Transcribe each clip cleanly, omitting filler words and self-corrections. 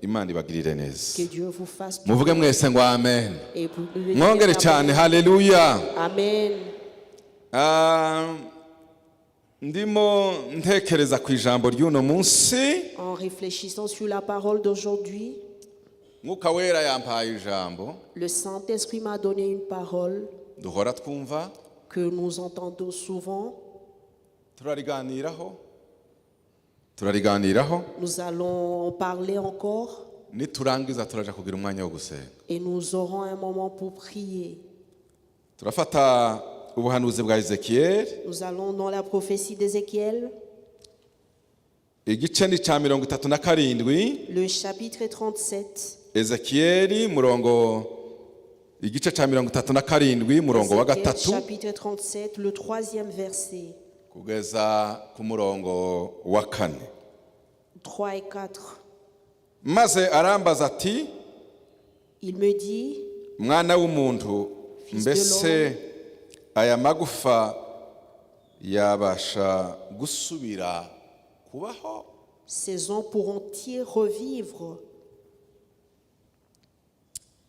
Imana ibagirire neza. Que Dieu vous fasse du Muvuge bien. Mwese ngo amen. Et vous pouvez dire Mwongere cyane. Amen. Haleluya. Amen. Ah, ndimo ntekereza ku ijambo ry'uno munsi. En réfléchissant sur la parole d'aujourd'hui, Mwuka Wera yampaye ijambo le Saint-Esprit m'a donné une parole duhora twumva. Que nous entendons souvent. Turariganiraho, turariganiraho. Nous allons en parler encore Niturangiza turaja kugira umwanya wo gusenga. Et nous aurons un moment pour prier. Turafata ubuhanuzi bwa Ezekiyeli. Nous allons dans la prophétie d'Ézéchiel, Igice ni cya 37. Le chapitre 37. Ezekiyeli murongo igice cya 37 murongo wa Ézéchiel, gatatu chapitre 37, le troisième verset, kugeza ku murongo wa kane. 3 et 4. Maze arambaza ati: Il me dit: Mwana w'umuntu, Fils de mbese aya magufa yabasha gusubira kubaho? Ces os pourront-ils revivre?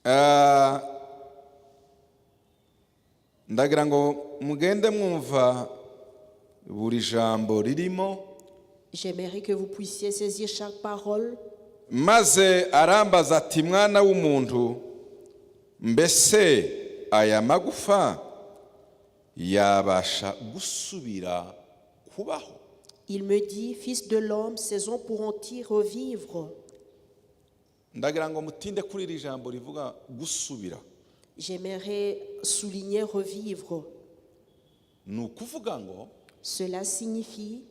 Ah, ndagira ngo mugende mwumva buri jambo ririmo. J'aimerais que vous puissiez saisir chaque parole. Maze arambaza ati: Mwana w'umuntu, mbese aya magufa yabasha gusubira kubaho? Il me dit: Fils de l'homme, ces os pourront-ils revivre? Ndagira ngo mutinde kuri iri jambo rivuga gusubira. J'aimerais souligner revivre. Ni ukuvuga ngo Cela signifie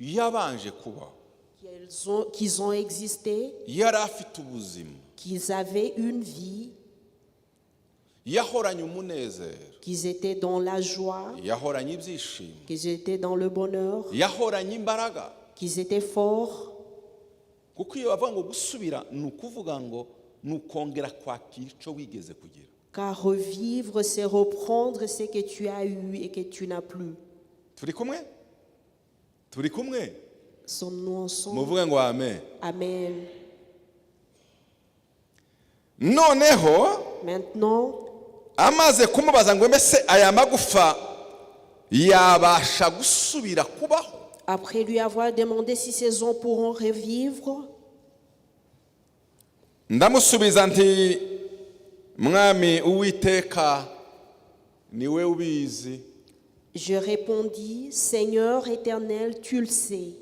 yabanje kubaho, qu'ils ont existé, yari afite ubuzima, qu'ils avaient une vie, yahoranye umunezero, qu'ils étaient dans la joie, yahoranye ibyishimo, qu'ils étaient dans le bonheur, yahoranye imbaraga. Qu'ils étaient forts. Kuko iyo bavuga ngo gusubira ni ukuvuga ngo ni ukongera kwakira icyo wigeze kugira. Car revivre, c'est reprendre ce que tu as eu et que tu n'as plus. Turi kumwe, turi kumwe? Sommes-nous ensemble? Muvuge ngo amen. Amen. Noneho Maintenant, amaze kumubaza ngo mbese aya magufa yabasha gusubira kubaho, après lui avoir demandé si ces os pourront revivre, ndamusubiza nti: Mwami Uwiteka, niwe ubizi. Je répondis: Seigneur éternel, tu le sais.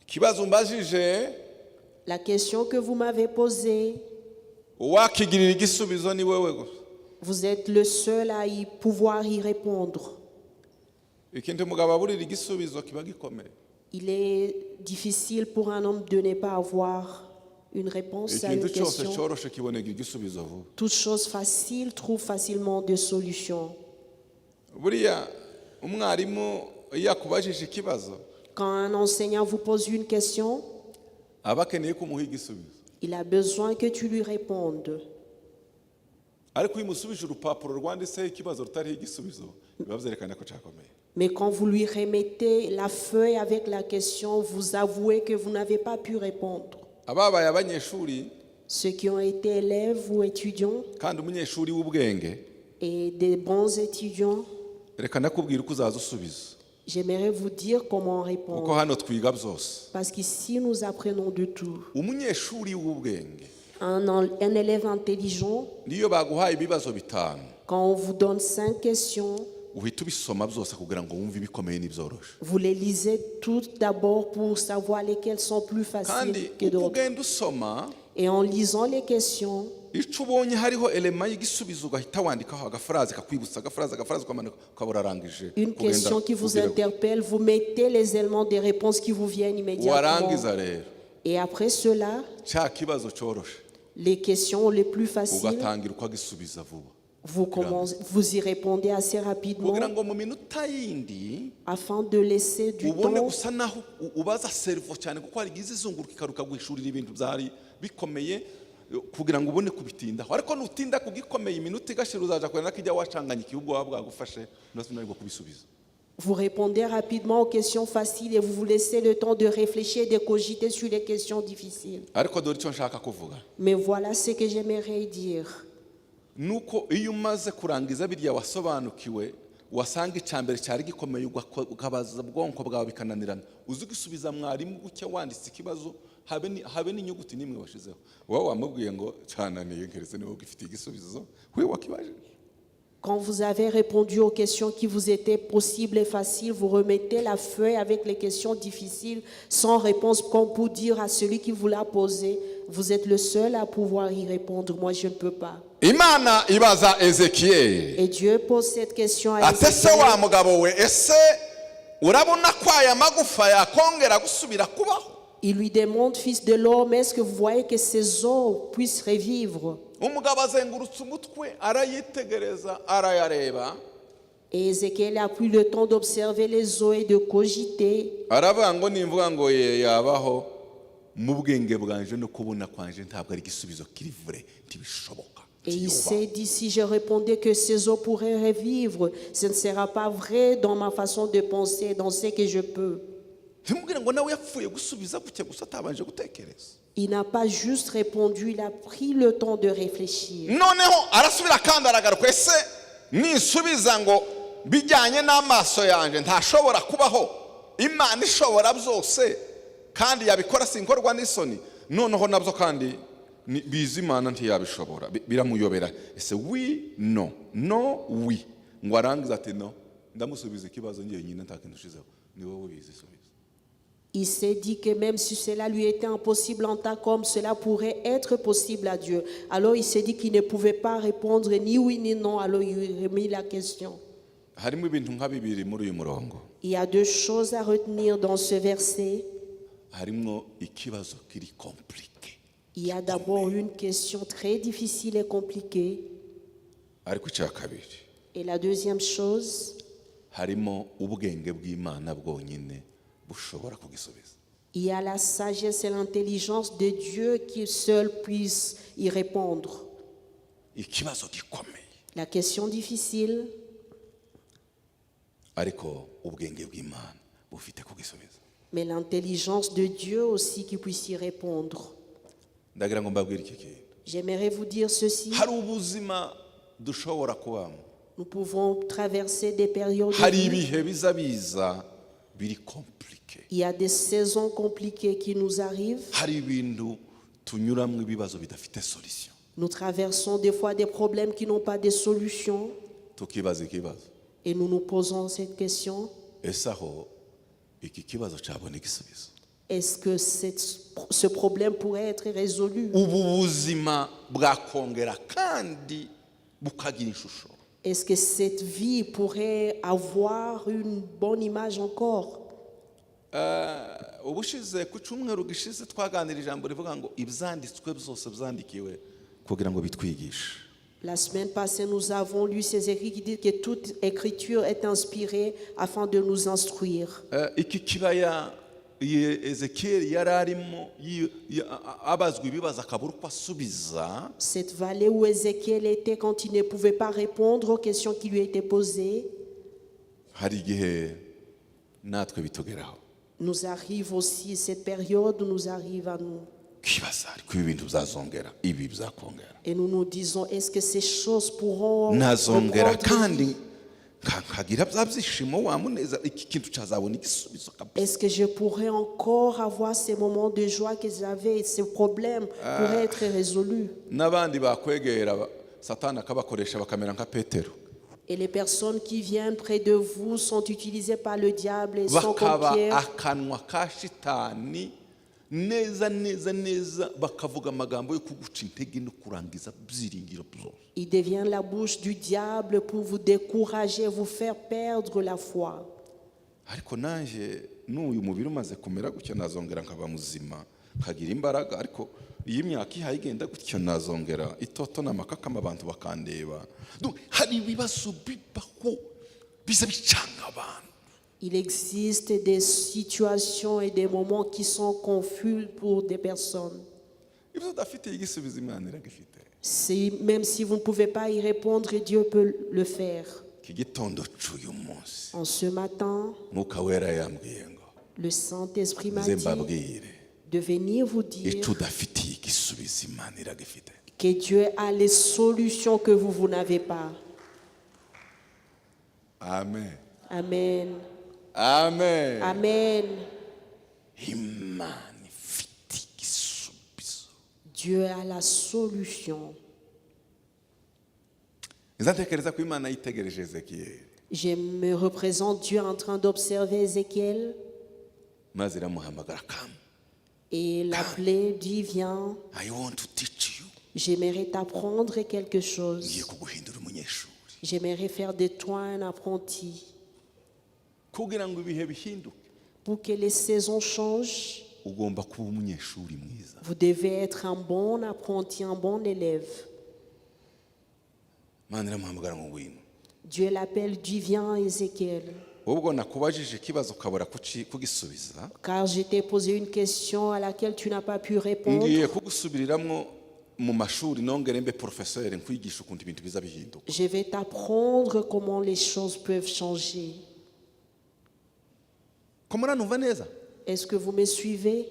Ikibazo umbajije, La question que vous m'avez posée, uwakigirira igisubizo ni wowe gusa. Vous êtes le seul à y pouvoir y répondre. Ikintu umugabo aburira igisubizo kiba gikomeye. Il est difficile pour un homme de ne pas avoir une réponse à une Ikintu cyose question. Cyoroshe kiboneka igisubizo vuba. Toute chose facile trouve facilement des solutions. Buriya umwarimu iyo akubajije ikibazo, Quand un enseignant vous pose une question, aba akeneye ko umuha igisubizo. Il a besoin que tu lui répondes. Ariko iyo umusubije urupapuro rwanditseho ikibazo rutariho igisubizo, biba byerekana ko cyakomeye. Mais quand vous lui remettez la feuille avec la question, vous avouez que vous n'avez pas pu répondre. Ababaye abanyeshuri, Ceux qui ont été élèves ou étudiants kandi umunyeshuri w'ubwenge, et des bons étudiants, reka ndakubwira uko uzaza usubiza, j'aimerais vous dire comment kuko répondre. Hano twiga byose. Parce qu'ici, nous apprenons de tout. Umunyeshuri w'ubwenge, Un élève intelligent, niyo baguhaye ibibazo bitanu, quand on vous donne cinq questions, uhita ubisoma byose kugira ngo wumve ibikomeye n'ibyoroshe. Vous les lisez toutes d'abord pour savoir lesquelles sont plus faciles Kandi que uko d'autres. ugenda usoma, Et en lisant les questions, icyo ubonye hariho élément y'igisubizo ugahita wandikaho agaphrase kakwibutsa agaphrase, agaphrase ukamanuka ukaba urarangije. Une Kugenda question qui vous kugira- interpelle, vous mettez les éléments des réponses qui vous viennent immédiatement. Warangiza rero, Et après cela, cya kibazo cyoroshe, les questions les plus faciles, ugatangira ukagisubiza vuba, vous y répondez assez rapidement kugira ngo mu minota yindi afin de laisser du ubone temps gusa naho ubaza cerveau cyane, kuko hari igihe izunguruka ikaruka guhishurira ibintu byari bikomeye kugira ngo ubone kubitindaho. Ariko nutinda kugikomeye iminota igashira, uzaja kureba ko ijya wacanganya igihugu waba bwagufashe unanirwa kubisubiza. Vous répondez rapidement aux questions faciles et vous vous laissez le temps de réfléchir et de cogiter sur les questions difficiles. Ariko dore icyo nshaka kuvuga. Mais voilà ce que j'aimerais dire. Nuko iyo umaze kurangiza birya wasobanukiwe, wasanga icya mbere cyari gikomeye, ukabaza ubwonko bwawe bikananirana, uzi gusubiza mwarimu gutya wanditse ikibazo, habe n'inyuguti n'imwe washizeho, wowe wamubwiye ngo cyananiye, nkeretse niba ugifitiye igisubizo we wakibajije. Quand vous avez répondu aux questions qui vous étaient possibles et faciles, vous remettez la feuille avec les questions difficiles sans réponse, comme pour dire à celui qui vous l'a posé : « Vous êtes le seul à pouvoir y répondre, moi je ne peux pas. » Imana ibaza Ezekiyeli. Et Dieu pose cette question à Ati ese wa Ézéchiel. Mugabo we, ese urabona ko aya magufa yakongera gusubira kubaho? Il lui demande : « Fils de l'homme, est-ce que vous voyez que ces os puissent revivre ? » Umugabo azengurutse umutwe, arayitegereza, arayareba. Et Ézéchiel a pris le temps d'observer les os et de cogiter. Aravuga ngo nimvuga ngo ye yabaho, mu bwenge bwanje no kubona kwanje ntabwo ari igisubizo kiri vrai, ntibishoboka. Et il Ntiyobaho. S'est dit : « Si je répondais que ces os pourraient revivre, ce ne sera pas vrai dans ma façon de penser, dans ce que je peux. » Ntimubwire ngo nawe yapfuye gusubiza gutya gusa atabanje gutekereza. Il n'a pas juste répondu, il a pris le temps de réfléchir. Noneho arasubira kandi aragaruka: ese nisubiza ngo bijyanye n'amaso yanjye ntashobora kubaho, Imana ishobora byose kandi yabikora sinkorwa n'isoni, noneho nabyo kandi bizi Imana ntiyabishobora. Biramuyobera, ese oui, non, non, oui, ngo arangize ati no, ndamusubiza ikibazo njyenyine nta kintu ushizeho, ni wowe ubizi, subiza. Il s'est dit que même si cela lui était impossible en tant qu'homme, cela pourrait être possible à Dieu. Alors il s'est dit qu'il ne pouvait pas répondre ni oui ni non. Alors il lui remit la question. Harimo ibintu nka bibiri muri uyu murongo. Il y a deux choses à retenir dans ce verset. Harimo ikibazo kiri compliqué. Il y a d'abord une question très difficile et compliquée. Ariko icya kabiri, Et la deuxième chose, harimo ubwenge bw'Imana bwonyine bushobora kugisubiza. Il y a la sagesse et l'intelligence de Dieu qui seul puisse y répondre. Ikibazo gikomeye, La question difficile, ariko ubwenge bw'Imana bufite kugisubiza. Mais l'intelligence de Dieu aussi qui puisse y répondre. Ndagira ngo mbabwire iki kintu. J'aimerais vous dire ceci. Hari ubuzima dushobora kubamo. Nous pouvons traverser des périodes de Hari vie. Ibihe biza biza biri compliqué. Il y a des saisons compliquées qui nous arrivent. Hari ibintu tunyuramo, ibibazo bidafite solution. Nous traversons des fois des problèmes qui n'ont pas de solution. Tukibaza ikibazo. Et nous nous posons cette question. Ese aho iki kibazo cyabona igisubizo? Est-ce que ce problème pourrait être résolu? Ubu buzima bwakongera kandi bukagira ishusho? Est-ce que cette vie pourrait avoir une bonne image encore? Ubushize ku cyumweru gishize twaganira ijambo rivuga ngo ibyanditswe byose byandikiwe kugira ngo bitwigishe. La semaine passée, nous avons lu ces écrits qui disent que toute écriture est inspirée afin de nous instruire. Iki kibaya Ezekiyeli yari arimo abazwa ibibazo akabura uko asubiza, Cette vallée où Ézéchiel était quand il ne pouvait pas répondre aux questions qui lui étaient posées, hari igihe natwe bitugeraho. Nous arrive aussi, cette période nous arrive à nous. Ukibaza ariko ibi bintu byazongera, ibi bizakongera? Et nous nous disons : « Est-ce que ces choses pourront Nazongera reprendre kandi vie? nkagira bya byishimo wa muneza, iki kintu cyazabona igisubizo kabisa? Est-ce que je pourrais encore avoir ces moments de joie que j'avais et ces problèmes pourraient être résolus ? » N'abandi bakwegera Satani akabakoresha bakamera nka Petero. Et les personnes qui viennent près de vous sont utilisées par le diable et sont comme Bakaba Pierre. Akanwa ka shitani neza neza neza, bakavuga amagambo yo kuguca intege no kurangiza byiringiro byose. Ils deviennent la bouche du diable pour vous décourager, vous faire perdre la foi. Ariko nanjye n'uyu mubiri umaze kumera gutya nazongera nkaba muzima nkagira imbaraga, ariko iyi myaka ihaye igenda gutya nazongera itoto n'amakakama abantu bakandeba. Donc, hari ibibazo bibaho biza bicanga abantu. Il existe des situations et des moments qui sont confus pour des personnes. Ibyo udafitiye igisubizo, Imana iragifite. Même si vous ne pouvez pas y répondre, Dieu peut le faire. Iki gitondo cy'uyu munsi, En ce matin, Mwuka Wera yambwiye ngo le Saint-Esprit m'a nze dit mbabwire de venir vous dire icyo udafitiye igisubizo, Imana iragifite. Que Dieu a les solutions que vous, vous n'avez pas. Amen. Amen. Amen. Amen. Imana ifite igisubizo. Dieu a la solution. Nzatekereza ko Imana yitegereje Ezekiyeli, Je me représente Dieu en train d'observer Ézéchiel maze iramuhamagara: "Come." et l'appeler, dit: "Viens, "I want to teach you." j'aimerais t'apprendre quelque chose. "Ngiye kuguhindura umunyeshuri." J'aimerais faire de toi un apprenti." Kugira ngo ibihe bihinduke, Pour que les saisons changent, ugomba kuba umunyeshuri mwiza. vous devez être un bon apprenti, un bon élève. Imana iramuhamagara ngo: "Ngwino." Dieu l'appelle, dit: "Viens, Ézéchiel." Ubwo nakubajije ikibazo ukabura kugisubiza, Car je t'ai posé une question à laquelle tu n'as pas pu répondre. Ngiye kugusubiriramo mu mashuri, nongere mbe porofeseri nkwigisha ukuntu ibintu biza bihinduka. Je vais t'apprendre comment les choses peuvent changer. Ko muranumva neza? Est-ce que vous me suivez?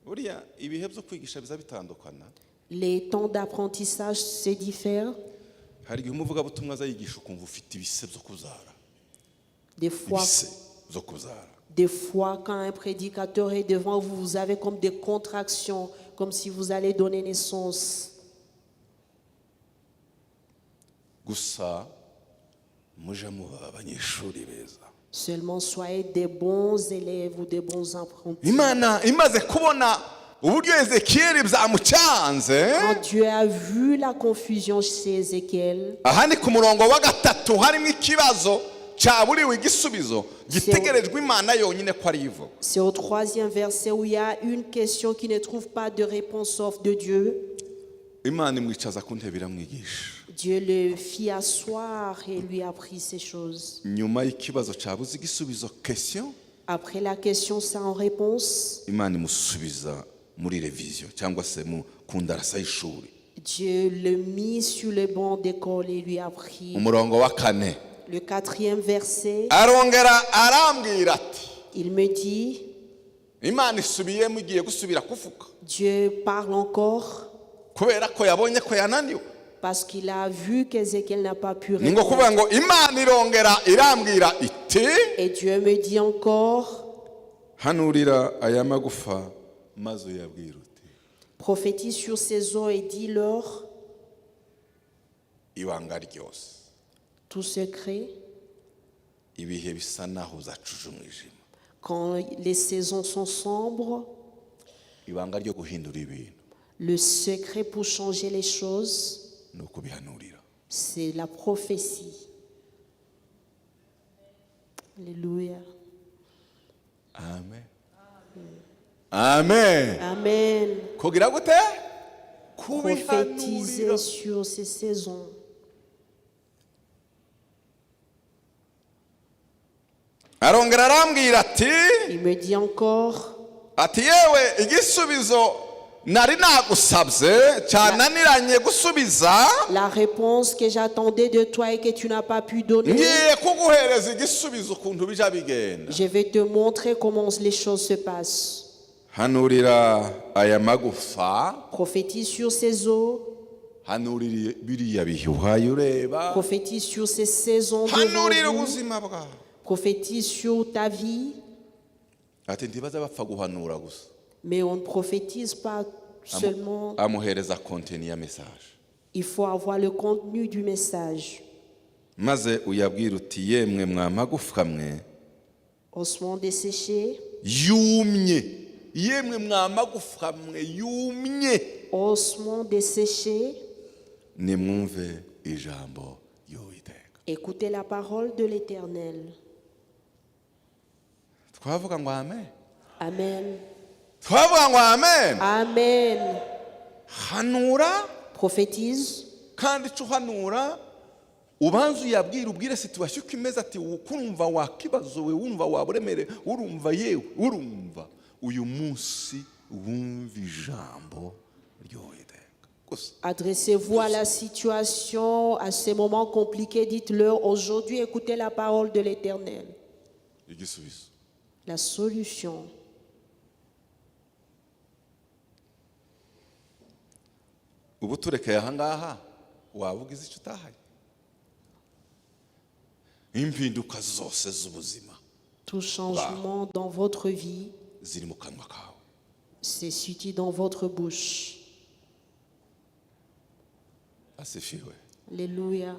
Buriya ibihe byo kwigisha biza bitandukana. Les temps d'apprentissage se diffèrent. Hari igihe umuvugabutumwa aza yigisha ukumva ufite ibise byo kubyara. Des fois, Ibise byo kubyara. Des fois, quand un prédicateur est devant vous, vous avez comme des contractions, comme si vous allez donner naissance. Gusa muje muba abanyeshuri beza. Seulement soyez des bons élèves ou des bons apprentis. Imana imaze kubona uburyo Ezekiyeli byamucanze, Quand Dieu a vu la confusion chez Ézéchiel, aha ni ku murongo wa gatatu, harimo ikibazo cyaburiwe igisubizo gitegerejwe Imana yonyine ko ari ivo. C'est au troisième verset où il y a une question qui ne trouve pas de réponse sauf de Dieu. Imana imwicaza ku ntebe iramwigisha. Dieu le fit asseoir et lui apprit ces choses. Nyuma y'ikibazo cyabuze igisubizo, question, Après la question sans réponse, Imana imusubiza muri révision cyangwa se mu ku ndarasa y'ishuri. Dieu le mit sur le banc d'école et lui apprit. Umurongo wa kane. Le quatrième verset, Arongera arambwira ati, il me dit, Imana isubiyemo igiye gusubira kuvuga, Dieu parle encore kubera ko yabonye ko yananiwe. Parce qu'il a vu qu'Ézéchiel n'a pas pu Ni ngo kuvuga répondre. ngo Imana irongera irambwira iti, Et Dieu me dit encore, hanurira aya magufa maze uyabwira uti, prophétise sur ces os et dis-leur ibanga ryose, tout secret, ibihe bisa naho uzacuje umwijima, quand les saisons sont sombres, ibanga ryo guhindura ibintu le secret pour changer les choses, ni ukubihanurira. C'est la prophétie. Alléluia. Amen, amen. Amen. Kugira gute? Prophétiser Kubihanurira. Sur ces saisons. Arongera arambwira ati, Il me dit encore, ati: "Yewe, igisubizo nari nagusabye cyananiranye gusubiza, la réponse que j'attendais de toi et que tu n'as pas pu donner, ngiye kuguhereza igisubizo ukuntu bija bigenda." je vais te montrer comment les choses se passent. Hanurira aya magufa. Prophétise sur ces os, Hanurira biriya bihe uhaye ureba. Prophétise sur ces saisons devant Hanurira vous, ubuzima bwawe. Prophétise sur ta vie, Ati: "Ntibaza bapfa guhanura gusa." mais on ne prophétise pas seulement, Amuhereza contenu ya message. Il faut avoir le contenu du message. Maze uyabwira uti: yemwe mwa magufwa mwe Ossements desséchés, yumye, yemwe mwa magufwa mwe yumye, ossements desséchés, nimwumve ijambo ry'Uwiteka. Écoutez la parole de l'Éternel. Twavuga ngo amen? Amen. Twavuga ngo amen? Amen. Hanura. Prophétise. Kandi ico uhanura ubanza uyabwira, ubwire situation uko imeze, ati: "Kurumva wakibazo we, wumva waburemere, urumva yewe, urumva uyu munsi wumva ijambo ry'Uwiteka." Gusa. Adressez-vous à la situation, à ces moments compliqués. Dites-leur, aujourd'hui, écoutez la parole de l'Éternel. Igisubizo. La solution. Ubu turekeye ahangaha waba ugize icyo utahaye impinduka zose z'ubuzima Tout changement dans votre vie ziri mu kanwa kawe. Se situe dans votre bouche. Asifiwe. Alléluia.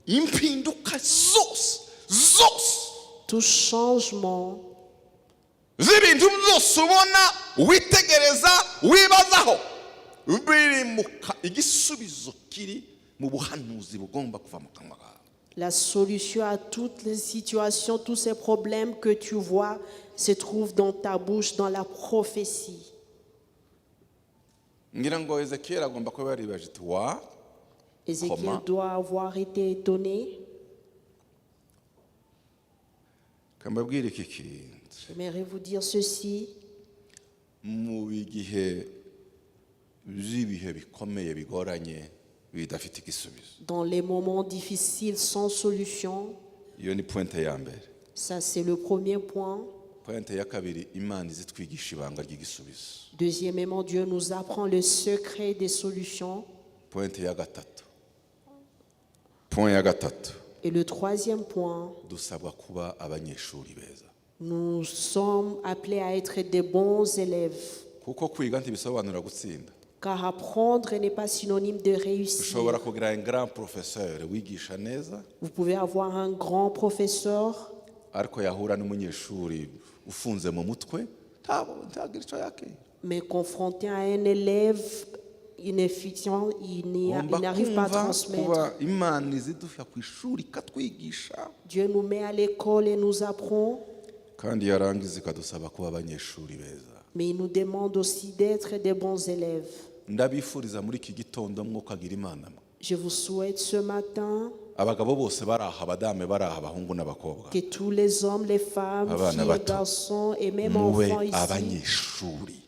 Impinduka zose zose Tout changement z'ibintu byose ubona witegereza wibazaho biri mu igisubizo kiri mu buhanuzi bugomba kuva mu kanwa kawe. La solution à toutes les situations, tous ces problèmes que tu vois, se trouve dans ta bouche, dans la prophétie. Ngira ngo Ezekiyeli agomba kuba yaribaje ati wa Ézéchiel Comment? Doit avoir été étonné. Kambabwire iki kintu. J'aimerais vous dire ceci. Mu bigihe by'ibihe bikomeye bigoranye bidafite igisubizo. Dans les moments difficiles sans solution, Iyo ni pointe ya mbere. Ça c'est le premier point. Pointe ya kabiri, Imana izitwigisha ibanga ry'igisubizo. Deuxièmement, Dieu nous apprend le secret des solutions. Pointe ya gatatu, point ya gatatu. Et le troisième point, Dusabwa kuba abanyeshuri beza. Nous sommes appelés à être des bons élèves. Kuko kwiga ntibisobanura gutsinda. Car apprendre n'est pas synonyme de réussir. Ushobora kugira un grand professeur wigisha neza, Vous pouvez avoir un grand professeur, ariko yahura n'umunyeshuri ufunze mu mutwe ntabwo ntagira icyo yakira. Mais confronté à un élève inefficient, il Ugomba n'arrive pas à kumva transmettre. kuba Imana izidufasha ku ishuri ikatwigisha, Dieu nous met à l'école et nous apprend, kandi yarangiza ikadusaba kuba abanyeshuri beza. Mais il nous demande aussi d'être des bons élèves. Ndabifuriza muri iki gitondo mwukagira Imana mwe. Je vous souhaite ce matin Abagabo bose bari aha, abadamu bari aha, abahungu n'abakobwa, que tous les hommes, les femmes, Abana filles, bato, garçons et même mube enfants ici, abanyeshuri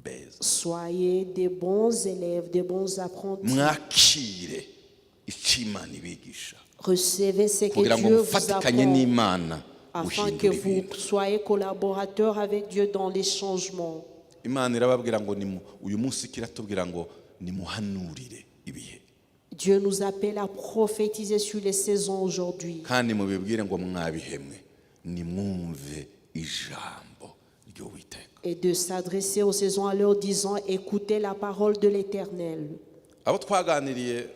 beza. Soyez des bons élèves, des bons apprentis. Mwakire icyo Imana ibigisha Recevez ce que kugira ngo Dieu vous mufatikanye apprend n'Imana afin que guhindura vous ibintu. soyez collaborateurs avec Dieu dans les changements. Imana irababwira ngo nimu uyu munsi kiratubwira ngo nimuhanurire ibihe. Dieu nous appelle à prophétiser sur les saisons aujourd'hui Kandi mubibwire ngo mwabihemwe nimwumve ijambo ry'Uwiteka. Et de s'adresser aux saisons en leur disant, écoutez la parole de l'Éternel. Abo twaganiriye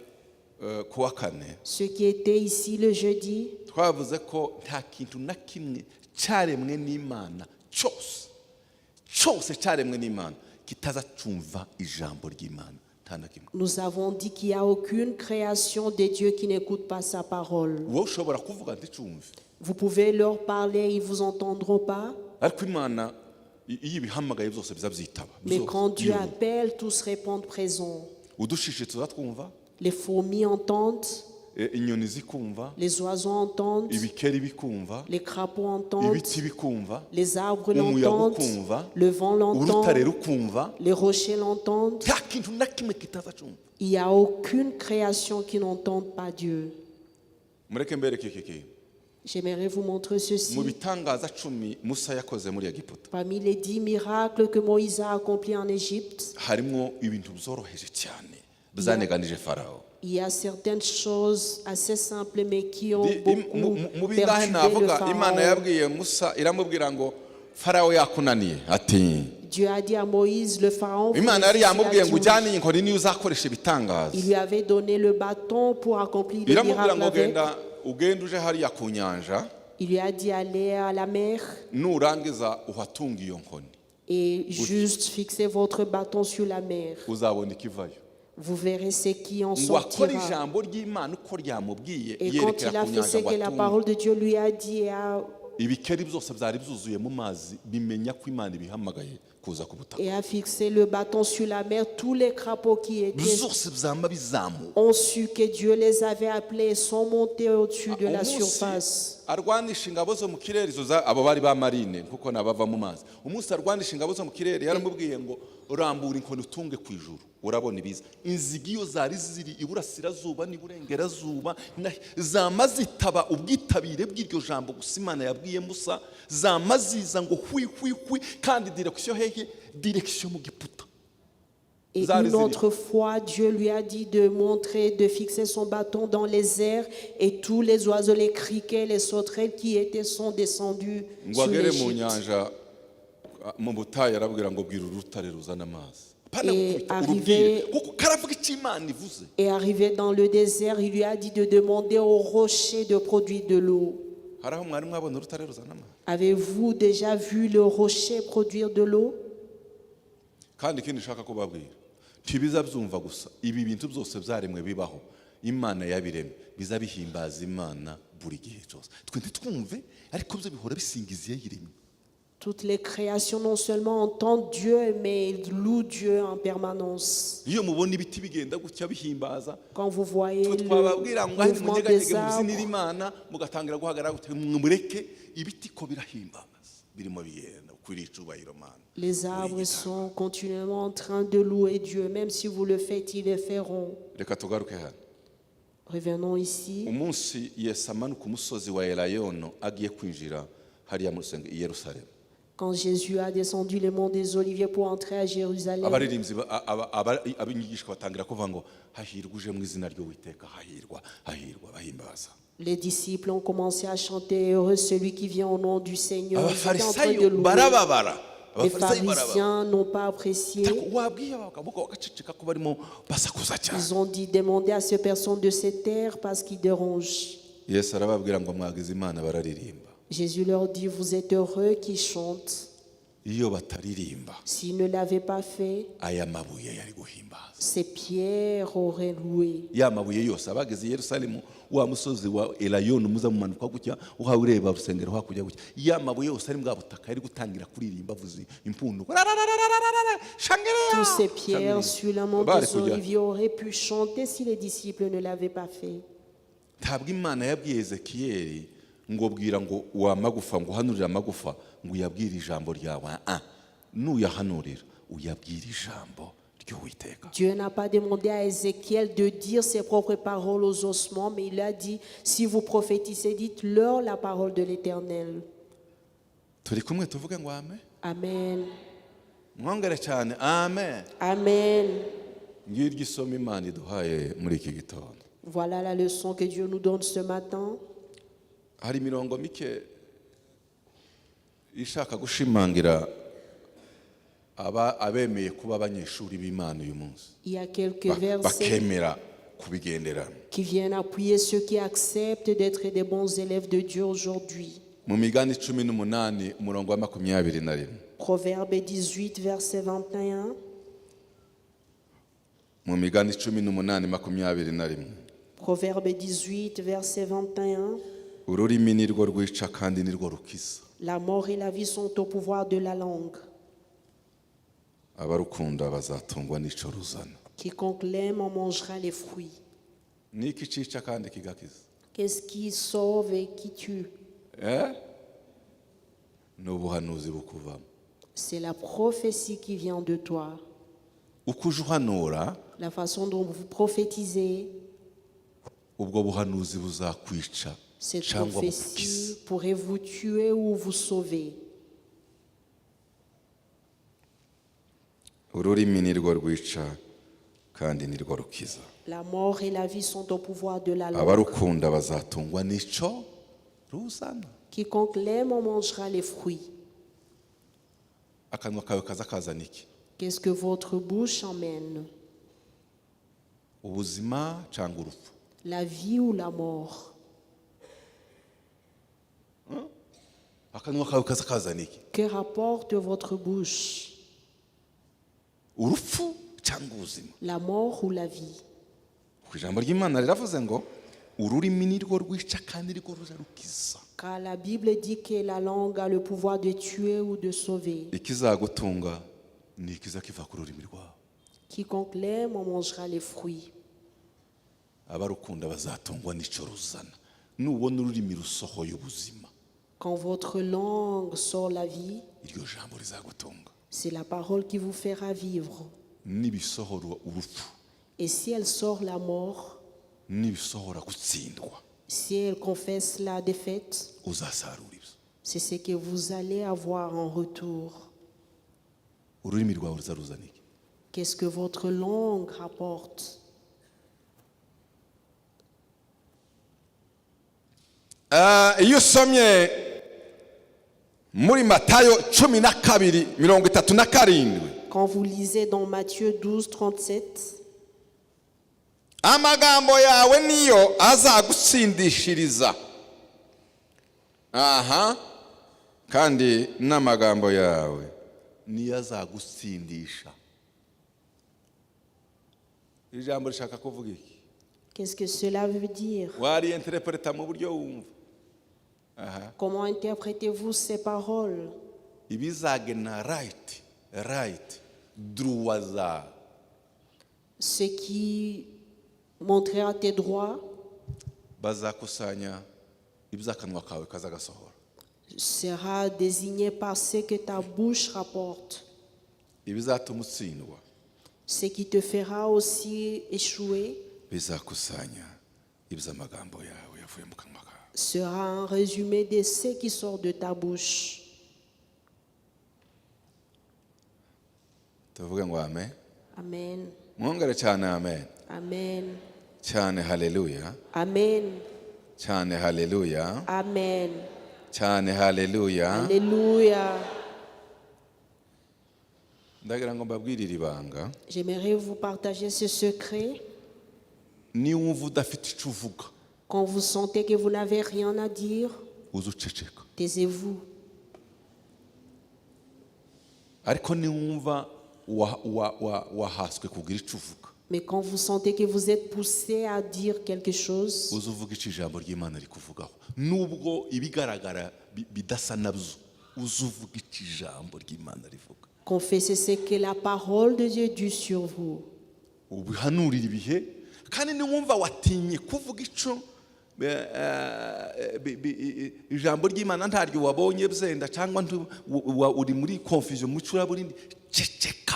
eh, ku wa kane, Ceux qui étaient ici le jeudi, twavuze ko nta kintu na kimwe cyaremwe n'Imana cyose cyose cyaremwe n'Imana kitaza cyumva ijambo ry'Imana, nta na kimwe. Nous avons dit qu'il n'y a aucune création de Dieu qui n'écoute pas sa parole. Wowe ushobora kuvuga nticumve. Vous pouvez leur parler, ils ne vous entendront pas. Ariko Imana iyo ibihamagaye byose biza byitaba. Mais Byose. quand Dieu Iyo. Appelle, tous répondent présent. Udushishi tuzatwumva. Les fourmis entendent, e, inyoni zikumva, les oiseaux entendent, ibikeri bikumva, les crapauds entendent, ibiti bikumva, les arbres umuyaga l'entendent, ukumva, le vent l'entend, urutare rukumva. Les rochers l'entendent. Nta kintu na kimwe kitaza cyumva. Il n'y a aucune création qui n'entende pas Dieu. Mureke mbereke iki kintu. J'aimerais vous montrer Mu ceci. Bitangaza cumi Musa yakoze muri Egiputa, Parmi les 10 miracles que Moïse a accomplis en Égypte, harimo ibintu byoroheje cyane byaneganije Farawo. Il y a certaines choses assez simples mais qui ont Di- beaucoup mu bingahe perturbé le navuga Imana Pharaon. yabwiye Musa iramubwira ngo Farawo yakunaniye ati Dieu a dit à Moïse, le Pharaon, vous Imana yari réussissez à yamubwiye ngo tuer. ujyane iyi nkoni niyo uzakoresha ibitangaza. Il lui avait donné le bâton pour accomplir les Iramubwira miracles ngo avec. genda ugende uje hariya ku nyanja, Il lui a dit aller à la mer nurangiza uhatunga iyo nkoni, et juste fixez votre bâton sur la mer. Uzabona ikivayo. Vous verrez ce qui en Ngo akore sortira. Ijambo ry'Imana uko ryamubwiye, Et quand yerekera il a ku fait ce nyanja ngo que la atunge. Parole de Dieu lui a dit et a, Ibikeri byose byari byuzuye mu mazi bimenya ko Imana ibihamagaye kuza ku butaka. Et a fixé le bâton sur la mer, tous les crapauds qui étaient Byose byama bizamuka. Ont su que Dieu les avait appelés et sont montés au-dessus de la Umunsi surface. Arwanisha ingabo zo mu kirere, izo abo bari ba marine kuko nabava mu mazi. Umunsi arwanisha ingabo zo mu kirere, yaramubwiye ngo rambura inkoni utunge ku ijuru, urabona ibiza. Inzige iyo zari ziri iburasirazuba n'iburengerazuba zama zitaba ubwitabire bw'iryo jambo gusa Imana yabwiye Musa, zama ziza ngo hwi hwi hwi, kandi direction hehe? Direction mu Giputa. Et Zari une ziri. Autre fois, Dieu lui a dit de montrer, de fixer son bâton dans les airs, et tous les oiseaux, les criquets, les sauterelles qui étaient sont descendus Ngo sur agere mu l'Égypte. Nyanja, mu butayu, arabwira ngo bwira urutare ruzana amazi. Apana Et gukubita, arrivé- urubwire kuko karavuga icyo Imana ivuze. Et arrivé dans le désert, il lui a dit de demander au rocher de produire de l'eau. Hari aho mwari mwabona urutare ruzana amazi? Avez-vous déjà vu le rocher produire de l'eau? Kandi ikindi nshaka kubabwira, ntibiza byumva gusa. Ibi bintu byose byaremwe bibaho, Imana yabiremye, biza bihimbaza Imana buri gihe cyose. Twe ntitwumve, ariko byo bihora bisingiza iyayiremye. Toutes les créations non seulement entendent Dieu, mais ils louent Dieu en permanence. Iyo mubona ibiti bigenda gutya bihimbaza, Quand vous voyez twe le twababwira ngo ahe mouvement munyeganyege des arbres, mubyinire Imana, mugatangira guhagarara gutya, mureke ibiti ko birahimbaza, birimo bigenda ukwiriye icubahiro Mana. Les arbres sont continuellement en train de louer Dieu. Même si vous le faites, ils le feront. Reka tugaruke hano. Revenons ici. Umunsi Yesu amanuka umusozi wa Elayono agiye kwinjira hariya mu rusengero i Yerusalemu, Quand Jésus a descendu le mont des Oliviers pour entrer à Jérusalem, abaririmbyi abigishwa batangira kuvuga ngo hahirwa uje mu izina ry'Uwiteka, hahirwa, hahirwa, bahimbaza. Les disciples ont commencé à chanter: Heureux celui qui vient au nom du Seigneur. Ils étaient en train de Abafarisayo louer. barababara. Les Abafarisayo barababara. pharisiens n'ont pas apprécié. Ariko wabwiye abagabo bagaceceka ko barimo basakuza cyane. Ils ont dit: Demandez à ces personnes de se taire parce qu'ils dérangent. Yesu arababwira ngo mwagize Imana bararirimba. Jésus leur dit: Vous êtes heureux qui chantent. Iyo bataririmba, S'ils ne l'avaient pas fait, aya mabuye yari guhimbaza. Ces pierres auraient loué. Ya mabuye yose abageze i Yerusalemu, wa musozi wa Elayono muza mumanuka gutya, uhawe ureba urusengero hakurya gutya, ya mabuye yose ari bwa butaka yari gutangira kuririmba avuze impundu. Tous ces pierres sur le mont Bari des kujya. Oliviers auraient pu chanter si les disciples ne l'avaient pas fait. Ntabwo Imana yabwiye Ezekiyeli ngo bwira ngo wa magufa, ngo uhanurire amagufa, ngo uyabwire ijambo ryawe. Ah, nuyahanurira uyabwire ijambo ry'Uwiteka. Dieu n'a pas demandé à Ézéchiel de dire ses propres paroles aux ossements, mais il a dit: Si vous prophétisez, dites-leur la parole de l'Éternel. Turi kumwe? Tuvuge ngo amen. Amen. Mwongere cyane, amen. Amen. Ngiryo isomo Imana iduhaye muri iki gitondo. Voilà la leçon que Dieu nous donne ce matin. Hari imirongo mike ishaka gushimangira aba abemeye kuba abanyeshuri b'Imana uyu munsi, Il y a quelques versets bakemera kubigenderamo. Qui viennent appuyer ceux qui acceptent d'être des bons élèves de Dieu aujourd'hui. Mu Migani 18, umurongo wa 21. Proverbe 18, verset 21. Mu Migani 18, 21. Proverbe 18, verset 21. Ururimi ni rwo rwica kandi ni rwo rukiza. La mort et la vie sont au pouvoir de la langue. Abarukunda bazatungwa n'icyo ruzana. Quiconque l'aime en mangera les fruits. Ni iki cica kandi kigakiza? Qu'est-ce qui sauve et qui tue? Eh? Ni ubuhanuzi bukuvamo. C'est la prophétie qui vient de toi. Uko uje uhanura, La façon dont vous prophétisez, ubwo buhanuzi buzakwica cette cyangwa bugukiza. Prophétie pourrait vous tuer ou vous sauver. Ururimi ni rwo rwica kandi ni rwo rukiza. La mort et la vie sont au pouvoir de la langue. Abarukunda bazatungwa n'icyo ruzana. Quiconque l'aime en mangera les fruits. Akanwa kawe kaza kazana iki? Qu'est-ce que votre bouche emmène? Ubuzima cyangwa urupfu? La vie ou la mort? Akanwa kawe kaza kazana iki? Que rapporte votre bouche? Urupfu cyangwa ubuzima? La mort ou la vie? Ku ijambo ry'Imana riravuze ngo ururimi ni rwo rwica kandi ni rwo ruza rukiza. Car la Bible dit que la langue a le pouvoir de tuer ou de sauver. Ikizagutunga ni ikiza kiva ku rurimi rwawe. Quiconque l'aime en mangera les fruits. Abarukunda bazatungwa n'icyo ruzana. Nubona ururimi rusohoye ubuzima, Quand votre langue sort la vie, iryo jambo rizagutunga. C'est la parole qui vous fera vivre. Nibisohora urupfu, Et si elle sort la mort, nibisohora gutsindwa, si elle confesse la défaite, uzasarura ibyo. C'est ce que vous allez avoir en retour. Ururimi rwawe ruzaruzana iki? Qu'est-ce que votre langue rapporte? Ah, iyo usomye muri Matayo 12:37, Quand vous lisez dans Matthieu 12, 37, amagambo yawe niyo azagutsindishiriza aha kandi n'amagambo yawe niyo azagutsindisha. Iri jambo rishaka kuvuga iki? Qu'est-ce que cela veut dire? Wariyenterepureta mu buryo wumva. Comment interprétez-vous ces paroles? Ibizagena right droits zawe, Ce qui montrera tes droits bazakusanya ibyo akanwa kawe kazagasohora. Sera désigné par ce que ta bouche rapporte. Ibizatuma utsindwa Ce qui te fera aussi échouer bizakusanya iby'amagambo yawe yavuye mu kanwa kawe. Sera un résumé de ce qui sort de ta bouche. Tuvuge ngo amen. Amen. Mwongere cyane amen. Amen. Cyane haleluya. Amen. Cyane haleluya. Amen. Cyane haleluya. Alléluia. Ndagira ngo mbabwirire ibanga. J'aimerais vous partager ce secret. Niwumva udafite icyo uvuga, Quand vous sentez que vous n'avez rien à dire, uze uceceka. Taisez-vous. Ariko niwumva wa- wa- wa- wahaswe kugira icyo uvuga, Mais quand vous sentez que vous êtes poussé à dire quelque chose, uze uvuga icyo ijambo ry'Imana rikuvugaho nubwo ibigaragara bi- bidasa nabyo, uze uvuga icyo ijambo ry'Imana rivuga. Confessez ce que la parole de Dieu dit sur vous. Ubihanurira ibihe kandi niwumva watinye kuvuga icyo eh, eh, bi- bi- ijambo ry'Imana ntaryo wabonye byenda cyangwa ntu- wa- uri muri confusion mu icuraburindi, ceceka,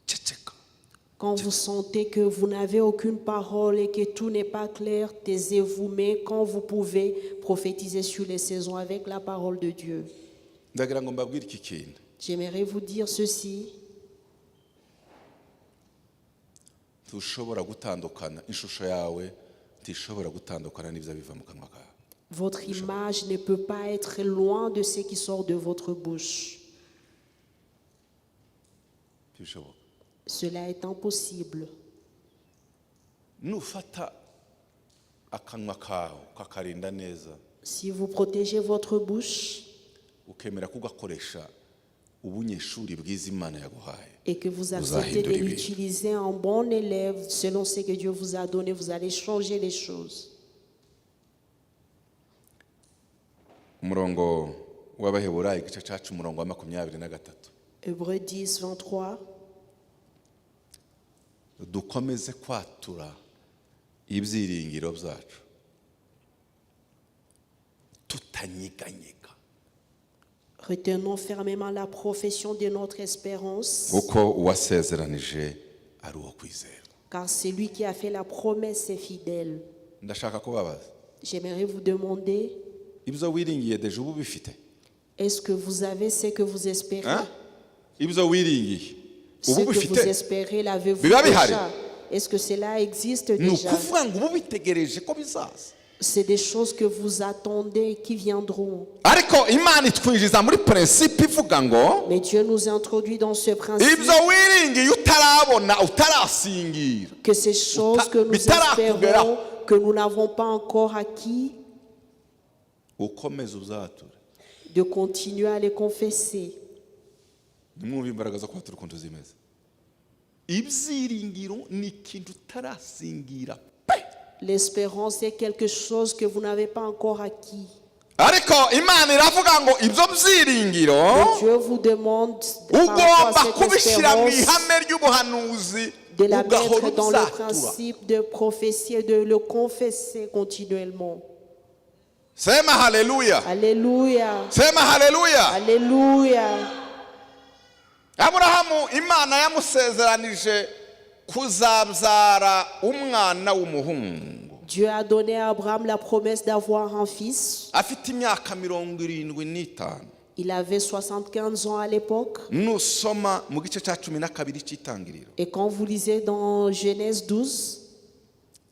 ceceka. Quand vous sentez que vous n'avez aucune parole et que tout n'est pas clair, taisez-vous. Mais quand vous pouvez, prophétiser sur les saisons avec la parole de Dieu. Ndagira ngo mbabwire iki kintu. J'aimerais vous dire ceci. Ntushobora gutandukana ishusho yawe ntishobora gutandukana n'ibyo biva mu kanwa kawe. Votre image ne peut pas être loin de ce qui sort de votre bouche. Ntibishoboka. Cela est impossible. Nufata akanwa kawe ukakarinda neza, Si vous protégez votre bouche ukemera kugakoresha ubunyeshuri bwiza Imana yaguhaye, et que vous acceptez de uzahindura ibintu. L'utiliser en bon élève selon ce que Dieu vous a donné, vous allez changer les choses. Umurongo w'Abaheburayi igice cyacu umurongo wa 23. Hébreux 10, 23. Dukomeze kwatura ibyiringiro byacu tutanyeganyega, Retenons fermement la profession de notre espérance, kuko uwasezeranije ari uwo kwizerwa. Car celui qui a fait la promesse est fidèle. Ndashaka kubabaza. J'aimerais vous demander, Ibyo wiringiye déjà ubu ubifite? Est-ce que vous avez ce que vous espérez? Hein? Ibyo wiringiye Ce ubu que vous ubifite? Espérez, l'avez-vous Biba bihari. Déjà? Est-ce que cela existe Ni déjà? Ukuvuga ngo ubu ubitegereje ko bizaza. C'est des choses que vous attendez qui viendront. Ariko Imana itwinjiza muri principe ivuga ngo Mais Dieu nous introduit dans ce principe ibyo wiringiye utarabona utarasingira, que ces choses que nous bitarakugeraho, espérons, que nous n'avons pas encore acquis, ukomeze uzature. De continuer à les confesser. Nimwumve imbaraga zo kwatura ukuntu zimeze. Ibyiringiro ni ikintu utarasingira pe. L'espérance est quelque chose que vous n'avez pas encore acquis. Ariko Imana iravuga ngo ibyo byiringiro Mais Dieu vous demande par rapport ugomba à cette kubishyira mu espérance ihame ry'ubuhanuzi De la Ugahora mettre dans le ubyatura. Principe de prophétie et de le confesser continuellement. Sema haleluya. Alléluia. Sema haleluya. Alléluia. Aburahamu Imana yamusezeranije kuzabyara umwana w'umuhungu Dieu a donné à Abraham la promesse d'avoir un fils. Afite imyaka 75. Il avait 75 ans à l'époque. Nusoma mu gice cya 12 cy'Itangiriro, Et quand vous lisez dans Genèse 12,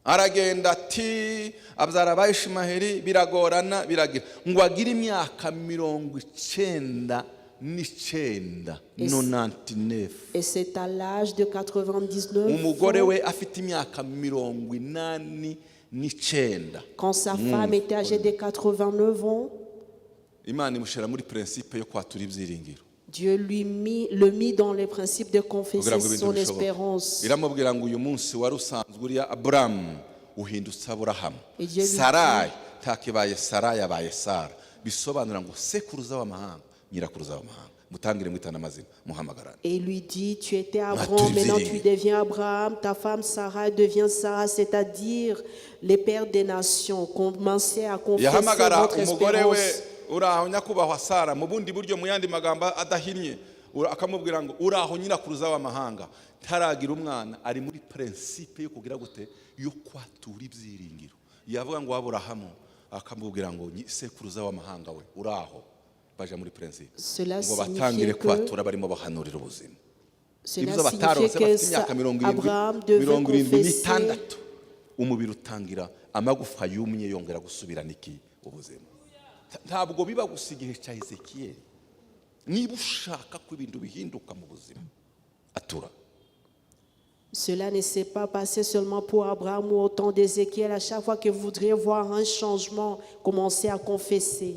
aragenda ati abyara aba Ishimaheli biragorana biragira ngo agire imyaka 99, 99. Et c'est à l'âge de 99 Umugore ans, we afite imyaka 89. Quand sa femme était âgée de 89 ans, Imana imushyira muri principe yo kwatura ibyiringiro Dieu le mit dans le principe de confesser kugira ngo ibintu son bishoboke. Espérance. Iramubwira ngo uyu munsi wari usanzwe uriya Aburamu uhindutse Aburahamu. Et Dieu lui Sarayi ntakibaye Sarayi abaye Sara bisobanura ngo sekuruza w'amahanga nyirakuruza w'amahanga mutangire mwitana amazina muhamagarane. Et il lui dit, tu étais Abraham, Matur maintenant tu ibyiringiro. Deviens Abraham, ta femme Sarah devient Sarah, c'est-à-dire les pères des nations. Commencez à confesser Yahamagara votre umugore we espérance. Uraho nyakubahwa Sara mu bundi buryo mu yandi magambo adahinnye akamubwira ngo uraho nyirakuruza w'amahanga ntaragira umwana ari muri principe yo kugira gute yo kwatura ibyiringiro yavuga ngo Aburahamu akamubwira ngo sekuruza w'amahanga we uraho baja muri principe Cela ngo batangire signifiait que, kwatura barimo bahanurira ubuzima cela ibyo bataronse signifiait que bafite imyaka 70 Abraham devait 70 confesser umubiri utangira amagufa yumye yongera gusubirana iki ubuzima. Ntabwo biba gusa igihe cya Ezekiyeli niba ushaka ko ibintu bihinduka mu buzima atura. Cela ne s'est pas passé seulement pour Abraham ou au temps d'Ézéchiel. À chaque fois que vous voudriez voir un changement, commencez à confesser.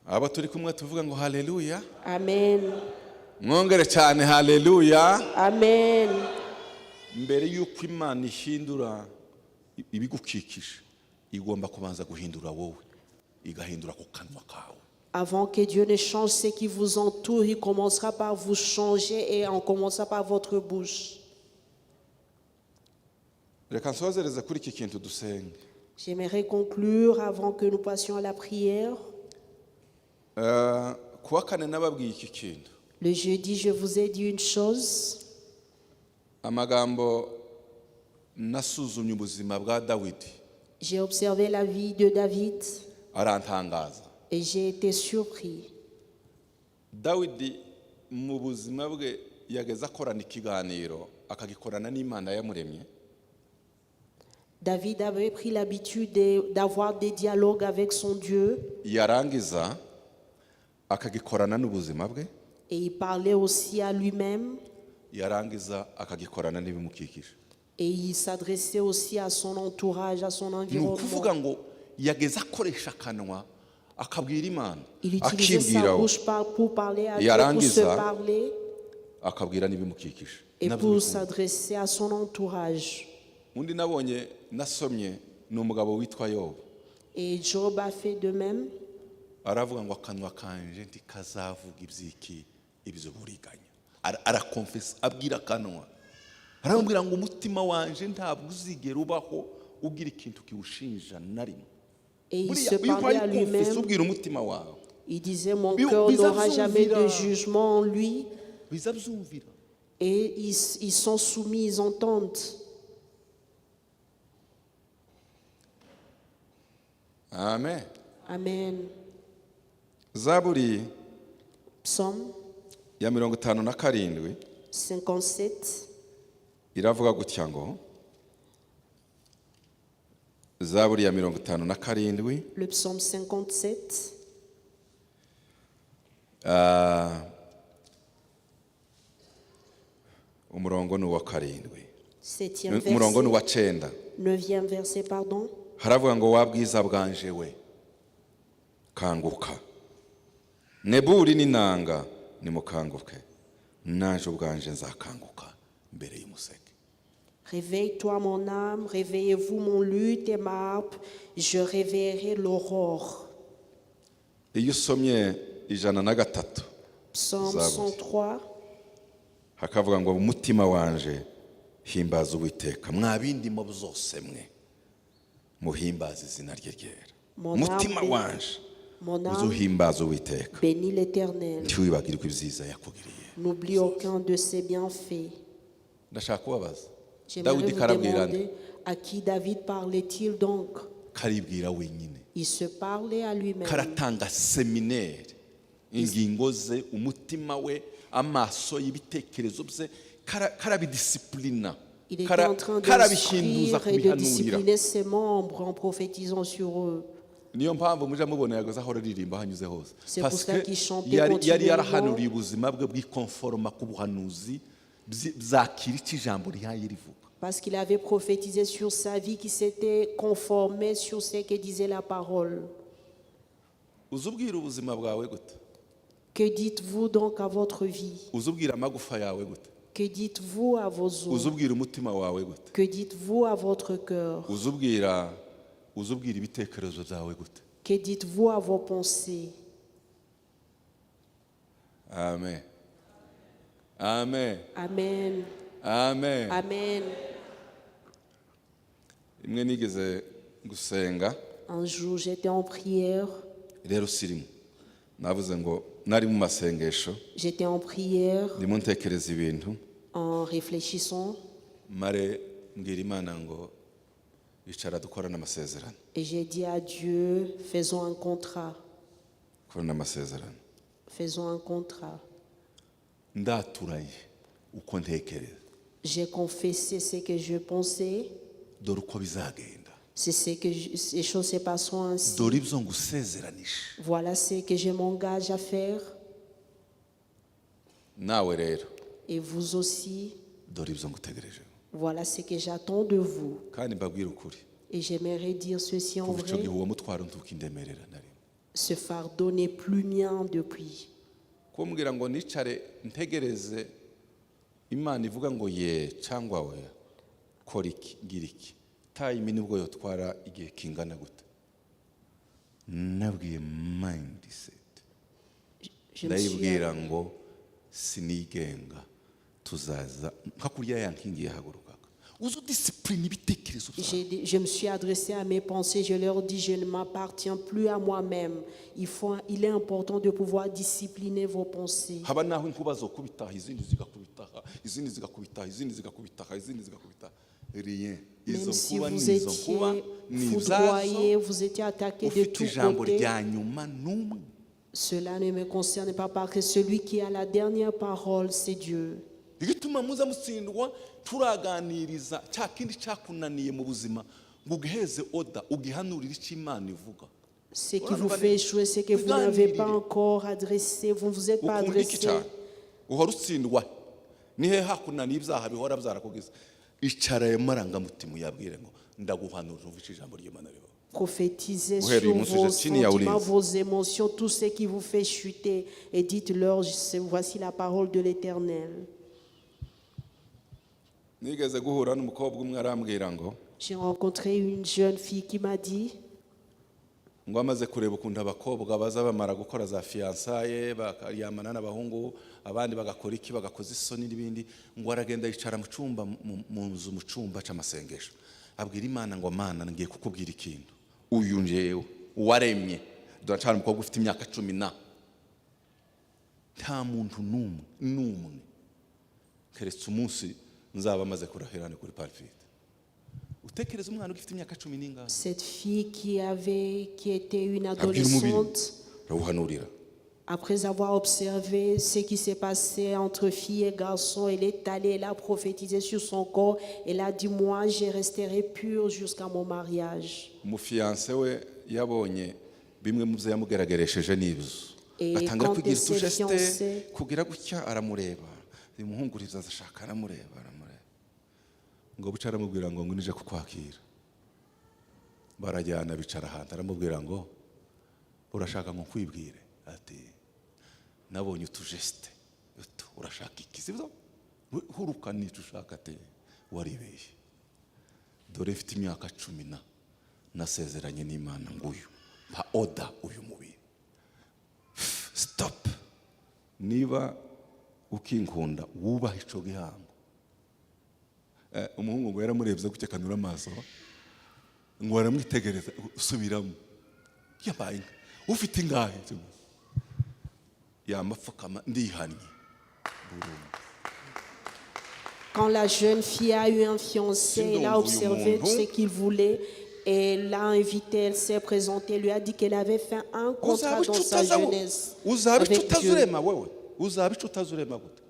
Abo turi kumwe tuvuga ngo haleluya. Amen. Mwongere cyane haleluya. Amen. Mbere y'uko Imana ihindura ibigukikije igomba kubanza guhindura wowe igahindura ku kanwa kawe. Avant que Dieu ne change ce qui vous entoure, il commencera par vous changer et en commençant par votre bouche. Reka nsozereze kuri iki kintu dusenge. J'aimerais conclure avant que nous passions à la prière. Eh, ku wa kane nababwiye iki kintu. Le jeudi, je vous ai dit une chose. Amagambo nasuzumye ubuzima bwa Dawidi J'ai observé la vie de David arantangaza. Et j'ai été surpris. Dawidi mu buzima bwe yageze akorana ikiganiro akagikorana n'Imana yamuremye. David avait pris l'habitude d'avoir des dialogues avec son Dieu Yarangiza akagikorana n'ubuzima bwe. Et il parlait aussi à lui-même Yarangiza akagikorana n'ibimukikije. Et il s'adressait aussi à son entourage, à son Ni environnement. Ukuvuga ngo yageze akoresha akanwa akabwira Imana Il utilisait sa akibwira we bouche pour parler à Dieu, pour se Yarangiza, parler akabwira n'ibimukikije. Et Nabyo pour bikumva. S'adresser à son entourage. Undi nabonye nasomye ni umugabo witwa Yobu. Et Job a fait de même. Aravuga ngo akanwa kanje ntikazavuga iby'iki iby'uburiganya. Arakonfesa abwira akanwa aramubwira ngo umutima wanje ntabwo uzigera ubaho ugira ikintu kiwushinja na rimwe. Et il Buriya se iyo parlait à ubaye konfesa lui-même. ubwira umutima wawe Il disait, mon cœur n'aura jamais de bizabyumvira. Jugement en lui. Bizabyumvira. Et ils sont soumis, ils entendent. Amen. Amen. Zaburi Psaume ya 57 57. Iravuga gutya ngo Zaburi ya 57. Le psaume 57, Ah, umurongo ni uwa karindwi. 7e Umurongo ni verset, uwa cyenda. 9e verset, pardon. Haravuga ngo wa bwiza bwanje we kanguka neburi n'inanga nimukanguke naje ubwanje nzakanguka mbere y'umuseke. Réveille-toi, mon âme, réveillez-vous, mon luth et ma harpe, je réveillerai l'aurore. Iyo usomye 103 Psaume Zaburi. 103, Hakavuga ngo umutima wanje himbaza Uwiteka, mwa bindimo byose mwe muhimbaza izina rye ryera. Mon Umutima âme, wanje mon âme uzuhimbaza Uwiteka, bénit l'Éternel. ntiwibagirwe ibyiza yakugiriye. N'oublie aucun de ses bienfaits. Ndashaka kubabaza. J'aimerais Dawidi vous karabwira nde? demander à qui David parlait-il donc? Karibwira wenyine. Il se parlait à lui-même. Karatanga séminaire, ingingo ze, umutima we, amaso y'ibitekerezo bye, karabidisipulina. Il était en train Karabihinduza d'instruire et de kubihanurira. Discipliner ses membres en prophétisant sur eux. Niyo mpamvu mujya mubona yagoze ahora aririmba aho anyuze hose. C'est pour Parce ça que qu'il chantait yari continuellement. Yarahanuriye ubuzima bwe bwikonforoma ku buhanuzi bwakira icyo ijambo rihaye rivuga. Parce qu'il avait prophétisé sur sa vie qui s'était conformée sur ce que disait la parole. Uzi ubwira ubuzima bwawe gute? Que dites-vous donc à votre vie? Uzi ubwira amagufa yawe gute? Que dites-vous à vos os? Uzi ubwira umutima wawe gute? Que dites-vous à votre cœur? Uzi ubwira ibitekerezo byawe gute? Que dites-vous à vos pensées? Amen, amen. Amen. Amen. Amen. Rimwe nigeze gusenga. Un jour, j'étais en prière. Rero sirimo navuze ngo nari mu masengesho. J'étais en prière Ndimo ntekereza ibintu. En réfléchissant Mare mbwira Imana ngo icara dukorane amasezerano. Et j'ai dit à Dieu, faisons un contrat. Dukorane amasezerano. Faisons un contrat. Ndaturaye uko ntekereza. J'ai confessé ce que je pensais. Dore uko bizagenda. C'est ce que ces choses se passeront ainsi. Dore ibyo ngusezeranije. Voilà ce que je m'engage à faire. Nawe rero, Et vous aussi, dore ibyo ngutegerejeho. Voilà ce que j'attends de vous. Kandi mbabwire ukuri. Et j'aimerais dire ceci en Kuva icyo vrai. gihe uwo mutwaro ntukindemerera na rimwe. Ce fardeau n'est plus mien depuis. Kumbwira ngo nicare ntegereze Imana ivuga ngo ye cyangwa oya, kora iki, ngira iki, time nibwo yotwara igihe kingana gute, nabwiye mindset, Je me suis, ndayibwira ngo sinigenga, tuzaza nka kurya ya nkingi yahagurukaga uzi udisipurine ibitekerezo byawe. Je me suis adressé à mes pensées, je leur dis, je ne m'appartiens plus à moi-même. Il est important de pouvoir discipliner vos pensées. Haba naho inkuba zokubitaha, izindi zigakubitaha, izindi zigakubitaha, izindi zigakubitaha, izindi zigakubitaha, rien, izo Même si nkuba vous ni izo nkuba étiez ni ibyazo. foudroyé, vous étiez attaqué de Ufite tous ijambo côtés, rya nyuma n'umwe. Cela ne me concerne pas parce que celui qui a la dernière parole, c'est Dieu. Igituma muza mutsindwa, turaganiriza cya kindi cyakunaniye mu buzima ngo ugiheze order, ugihanurire icyo Imana ivuga. Ce qui vous fait échouer, c'est que vous n'avez pas encore adressé, vous ne vous êtes pas Ukunda iki adressé. Cyane uhora utsindwa ni he? Hakunaniye ibyaha bihora byarakugize, icara ayo marangamutima uyabwire ngo ndaguhanurira umva icyo ijambo ry'Imana rivuga. Prophétisez Guhera sur uyu munsi vos chini ya sentiments, ulinzi. Vos émotions, tout ce qui vous fait chuter. Et dites-leur, voici la parole de l'Éternel. Nigeze guhura n'umukobwa umwe arambwira ngo J'ai rencontré une jeune fille qui m'a dit, ngo amaze kureba ukuntu abakobwa baza bamara gukora za fiançailles bakaryamana n'abahungu abandi, bagakora iki, bagakoza isoni n'ibindi, ngo aragenda yicara mu cyumba, mu nzu, mu cyumba cy'amasengesho, abwira Imana ngo Mana, ngiye kukubwira ikintu, uyu njewe uwaremye dore umukobwa ufite imyaka cumi na, nta muntu n'umwe n'umwe keretse umunsi nzaba maze kurahirana kuri pulpit. Utekereza umwana ugifite imyaka cumi n'ingahe. Cette fille qui était une Abwira umubiri adolescente, arawuhanurira. Après avoir observé ce qui s'est passé entre filles et garçons, elle est allée, elle a prophétisé sur son corps. Elle a dit, moi, je resterai pure jusqu'à mon mariage. Umufiancé we yabonye bimwe mu byo yamugerageresheje n'ibyo, Et batangira quand kugira elle s'est utugestes, fiancée, kugira gutya, aramureba uyu muhungu uriza ashaka, aramureba, aramureba, ngo buca aramubwira ngo ngwino kukwakira, barajyana bicara ahantu, aramubwira ngo urashaka ngo nkwibwire, ati nabonye utugestes utu, urashaka iki, sibyo, huruka nicyo ushaka, ati waribeshye, dore mfite imyaka cumi na, nasezeranye n'Imana nguyu mpa order uyu mubiri, stop, niba Ukinkunda wubaha ico gihango. Umuhungu ngo yaramurebye gutya, akanura amaso, ngo aramwitegereza, usubiramo, yabaye inka ufite ingahe, yamapfukama, ndihannye burundu. Quand la jeune fille a eu un fiancé, elle a observé ce qu'il voulait et elle l'a invité, elle s'est présentée, elle lui a dit qu'elle avait fait un contrat Uzaba dans ico sa utaza jeunesse uzaba ico avec utazi Dieu. Urema wewe uzaba ico utazi urema gute?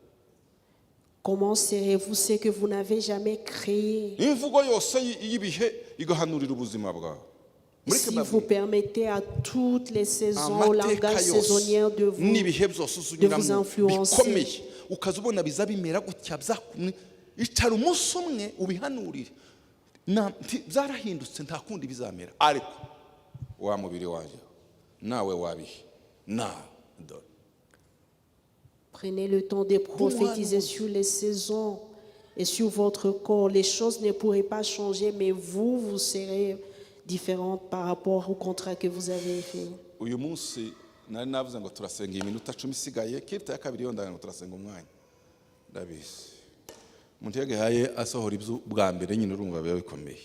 Comment serez-vous ce que vous n'avez jamais créé? Imvugo yose y'ibihe igahanurira ubuzima bwawe. Mureke Si mbabwire. vous permettez à toutes les saisons, au Amateka langage yose saisonnier de vous, n'ibihe byose de vous uzunyuramo influencer. Bikomeye ukaza ubona biza bimera gutya byakumwe, icara umunsi umwe ubihanurire. Byarahindutse, nta kundi bizamera, ariko wa mubiri wanjye nawe wabihe na dore. Prenez le temps de prophétiser sur les saisons et sur votre corps. Les choses ne pourraient pas changer, mais vous, vous serez différente par rapport au contrat que vous avez fait. Uyu munsi nari navuze ngo turasenga iyi minota 10 isigaye kirita ya kabiri yondaga ngo turasenga umwanya, ndabizi umuntu iyo asohora ibyo bwa mbere nyine urumva biba bikomeye.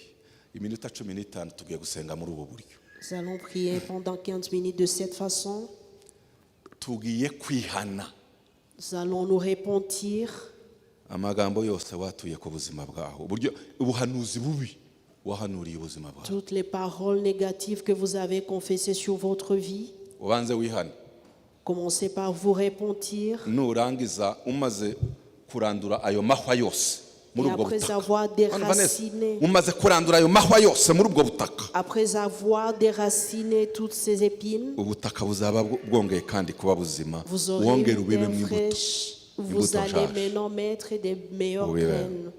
Iminota 15 tugiye gusenga muri ubu buryo. Nous allons prier pendant 15 minutes de cette façon. Tugiye kwihana. Nous allons nous repentir. Amagambo yose watuye ku buzima bwawe, uburyo ubuhanuzi bubi wahanuriye ubuzima bwawe. Toutes les paroles négatives que vous avez confessées sur votre vie. Ubanze wihane. Commencez par vous repentir. Nurangiza umaze kurandura ayo mahwa yose muri Et ubwo après butaka. avoir Hano, Vanessa, déraciné, umaze kurandura ayo mahwa yose muri ubwo butaka, après avoir déraciné toutes ces épines, ubutaka buzaba bwongeye kandi kuba buzima, vous aurez wongere une ubibemo terre imbuto. fraîche. Vous Imbuto allez nshyashya. Maintenant mettre des meilleures Ubibemo. graines.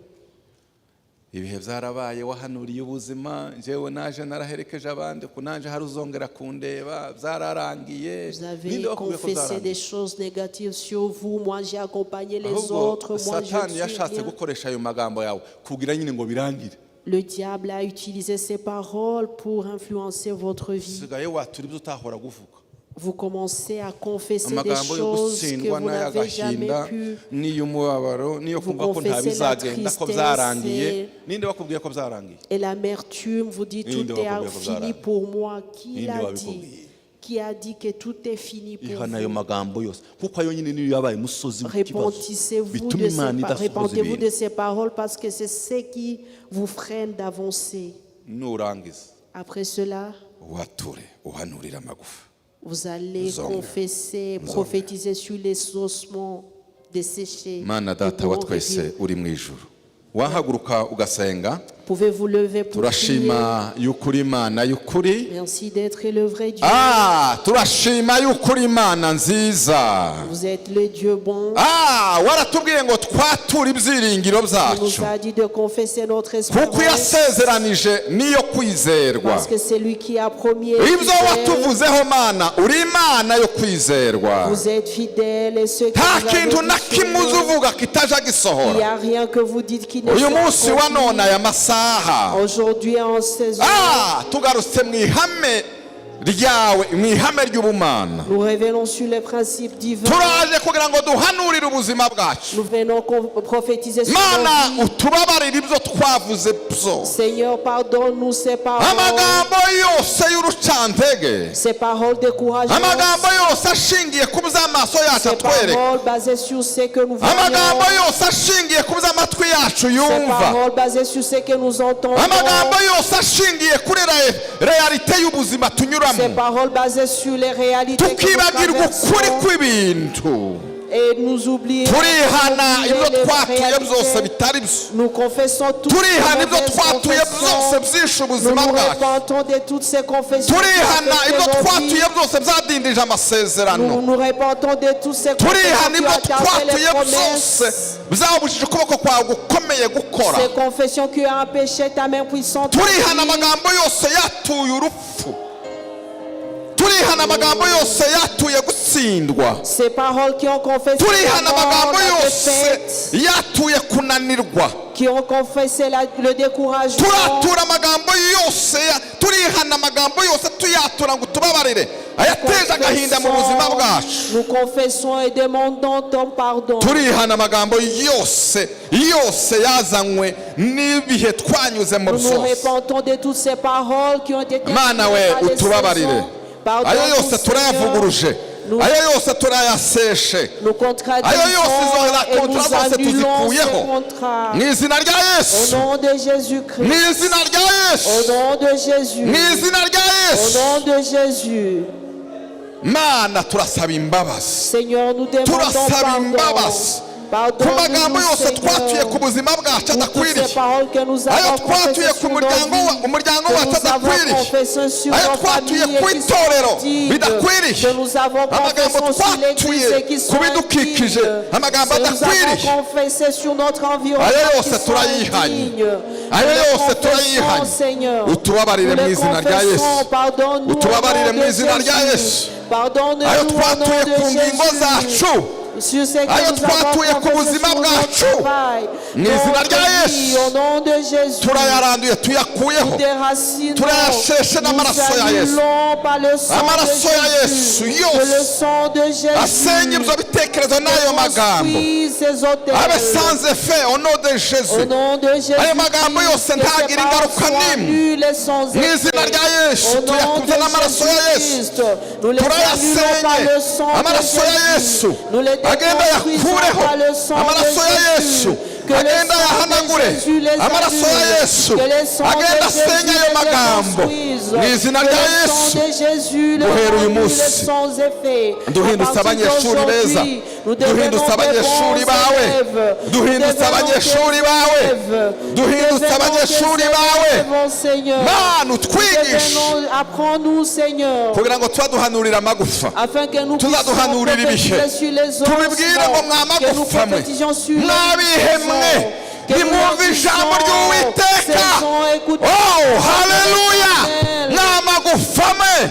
Ibihe byarabaye wahanuriye ubuzima, njyewe naje naraherekeje abandi ku nanje hari uzongera kundeba, byararangiye. Vous avez Ninde wakubwiye ko confessé byarangiye? Des choses négatives sur vous. Moi, j'ai accompagné les Ahubwo autres. Moi, je Satani ne suis yashatse rien. Gukoresha ayo magambo yawe kugira nyine ngo birangire. Le diable a utilisé ces paroles pour influencer votre vie. Usigaye watura ibyo utahora kuvuga. Vous commencez à confesser des Amagambo yo choses que gutsindwa vous n'avez jamais n'ay'agahinda pu. n'iy'umubabaro n'iyo Vous kumva ko nta confessez la bizagenda ko tristesse byarangiye. Ninde wakubwiye ko byarangiye? Et l'amertume, vous dites Ninde tout est wakubwiye ko fini byarangiye? Pour moi. Qui Ninde l'a dit? wabikubwiye? Qui a dit que tout est fini pour Ihana ayo vous? Magambo yose kuko ayo nyine niyo yabaye umusozi w'ikibazo Repentissez-vous bituma de ces, Imana idasohoza répentez-vous ibintu. De ces paroles parce que c'est ce qui vous freine d'avancer. Nurangiza Après cela, wature uhanurire amagufa. Vous allez Nzongera. Confesser, Nzongera. Prophétiser sur les ossements desséchés. Mana data wa twese uri mu ijuru, wahaguruka ugasenga. Pouvez-vous lever pour prier? Turashima yuko uri Imana y'ukuri. Merci d'être le vrai Dieu. Ah, turashima yuko uri Imana nziza. Vous êtes le Dieu bon. Ah, waratubwiye ngo twature ibyiringiro Il byacu nous a dit de confesser notre kuko espérance. Yasezeranije niyo kwizerwa. Parce que c'est lui qui a promis est Ibyo fidèle. Watuvuzeho Mana, uri Imana yo kwizerwa. Vous êtes fidèle et ce que Nta vous avez kintu na dit sur kimwe uza nous, uvuga kitaja il n'y gisohora. A rien que vous dites qui ne Uyu soit munsi wa none accompli. aya masaha, Aujourd'hui, en saison, ah, tugarutse mu ihame ryawe, mu ihame ry'ubumana. Nous révélons sur les principes divins. Turaje kugira ngo duhanurire ubuzima bwacu. Nous venons prophétiser sur Mana, nos vies. Utubabarire ibyo twavuze byose. Seigneur, pardonne-nous ces paroles. Amagambo yose y'urucantege, Ces paroles décourageantes. Amagambo yose ashingiye ku by'amaso yacu Ces atwereka, paroles basées sur ce que nous voyons. Amagambo yose ashingiye ku by'amatwi yacu Ces yumva, paroles basées sur ce que nous entendons. Amagambo yose ashingiye kuri réalité y'ubuzima Ces tunyuramo, paroles basées sur les réalités que nous tukibagirwa ukuri traversons. Kw'ibintu. Et nous oublions Turihana ibyo les twatuye byose réalités. Bitari byo. Nous confessons toutes Turihana les ibyo mauvaises twatuye byose confessions. byishe Nous ubuzima nous bwacu. repentons de toutes ces confessions qui ont Turihana affecté ibyo nos twatuye vies. Byose byadindije amasezerano. Nous nous repentons de toutes ces confessions Turihana qui ibyo ont attardé twatuye les byose promesses. Byabujije ukuboko kwawe gukomeye gukora. Ces confessions qui ont empêché ta main puissante Turihana d'agir. Amagambo yose yatuye urupfu. Turihana amagambo yose yatuye gutsindwa. Ces paroles qui ont confessé la Turihana mort, amagambo la yose défaite, yatuye kunanirwa. Qui ont confessé le découragement. Turatura amagambo yose turihana amagambo yose tuyatura ngo tubabarire. Ayateje agahinda mu buzima bwacu. Nous confessons et demandons ton pardon. Turihana amagambo yose yose yazanywe n'ibihe twanyuzemo Nous nous byose. repentons de toutes ces paroles qui ont été Mana dites we, par les utubabarire. saisons. Ayo Pardonne-nous, yose turayavuguruje. Seigneur. Nous, Ayo yose turayaseshe. nous contradisons Ayo yose izo za et contrat nous zose annulons ces tuzikuyeho contrats. mu izina rya Au Yesu. nom de Jésus-Christ. Mu izina rya Au Yesu. nom de Jésus. Mu izina rya Au Yesu. nom de Jésus. Mana, turasaba imbabazi. Seigneur, nous demandons Turasaba pardon. imbabazi ku magambo Pardonne-nous, yose twatuye ku Seigneur, buzima bwacu pour toutes adakwiriye, ces paroles que nous ayo avons twatuye confessées ku sur nos muryango wa vies, umuryango que wacu nous avons adakwiriye, confessées sur ayo nos twatuye familles ku et qui sont itorero indignes, bidakwiriye, que nous avons amagambo confessées sur twatuye l'église et qui ku sont bidukikije, indignes, amagambo que nous adakwiriye, avons confessées sur notre environnement ayo qui yose sont turayihanye. indignes. Ayo Nous les yose confessons, turayihanye. Seigneur. Utubabarire Nous mu les izina rya confessons, Yesu. pardonne-nous au Utubabarire nom mu de izina rya Jésus. Yesu. Pardonne-nous Ayo au nom twatuye de ku ngingo Jésus. Zacu, Sur ce que ayo nous avons twatuye ku confessé buzima sur notre bwacu, travail, mu izina notre rya vie, Yesu. au nom de Jésus. Turayaranduye, tuyakuyeho. Nous déracinons, Turayasheshe n'amaraso nous ya Yesu. annulons par le sang Amaraso de ya Jésus, Yesu yose que le sang de Jésus asenye ibyo bitekerezo n'ayo magambo déconstruise ces autels. Abe sans effet au nom de Au Jésus. Nom de Jésus, Ayo magambo yose que ces ntagire paroles ingaruka soient n'imwe. nulles et sans Mu izina effet. Rya Yesu, Au nom tuyakuze de n'amaraso ya Yesu. Jésus-Christ, nous les annulons par Turayasenye le sang de amaraso ya Jésus. Yesu Nous les agenda déconstruisons yakureho par le sang amaraso de ya Jésus. Yesu Que le agenda sang de yahanagure Jésus les amaraso ya annule. Yesu Que le sang de agenda Jésus asenye ayo les magambo déconstruise. mu izina Que rya le sang Yesu. de Jésus les Guhera uyu rend nul et munsi, sans effet. À duhindutse partir abanyeshuri beza. d'aujourd'hui, nous devenons Duhindutse des abanyeshuri bons bawe. élèves. Nous Duhindutse devenons abanyeshuri des bawe. élèves. Nous Duhindutse devenons abanyeshuri des bawe. élèves, mon Seigneur. Mana, Nous utwigishe Apprends-nous, Seigneur, kugira ngo tuba duhanurira amagufa, afin que nous puissions tuzaduhanurira ibihe, prophétiser sur les os, tubibwire ngo que nous mwamagufa mwe, prophétisions sur les mwabihe mwe, os, que nous nimwumve leur ijambo disions, ry'Uwiteka. Saisons, écoutez Oh, haleluya! l'Éternel. Mwamagufa mwe,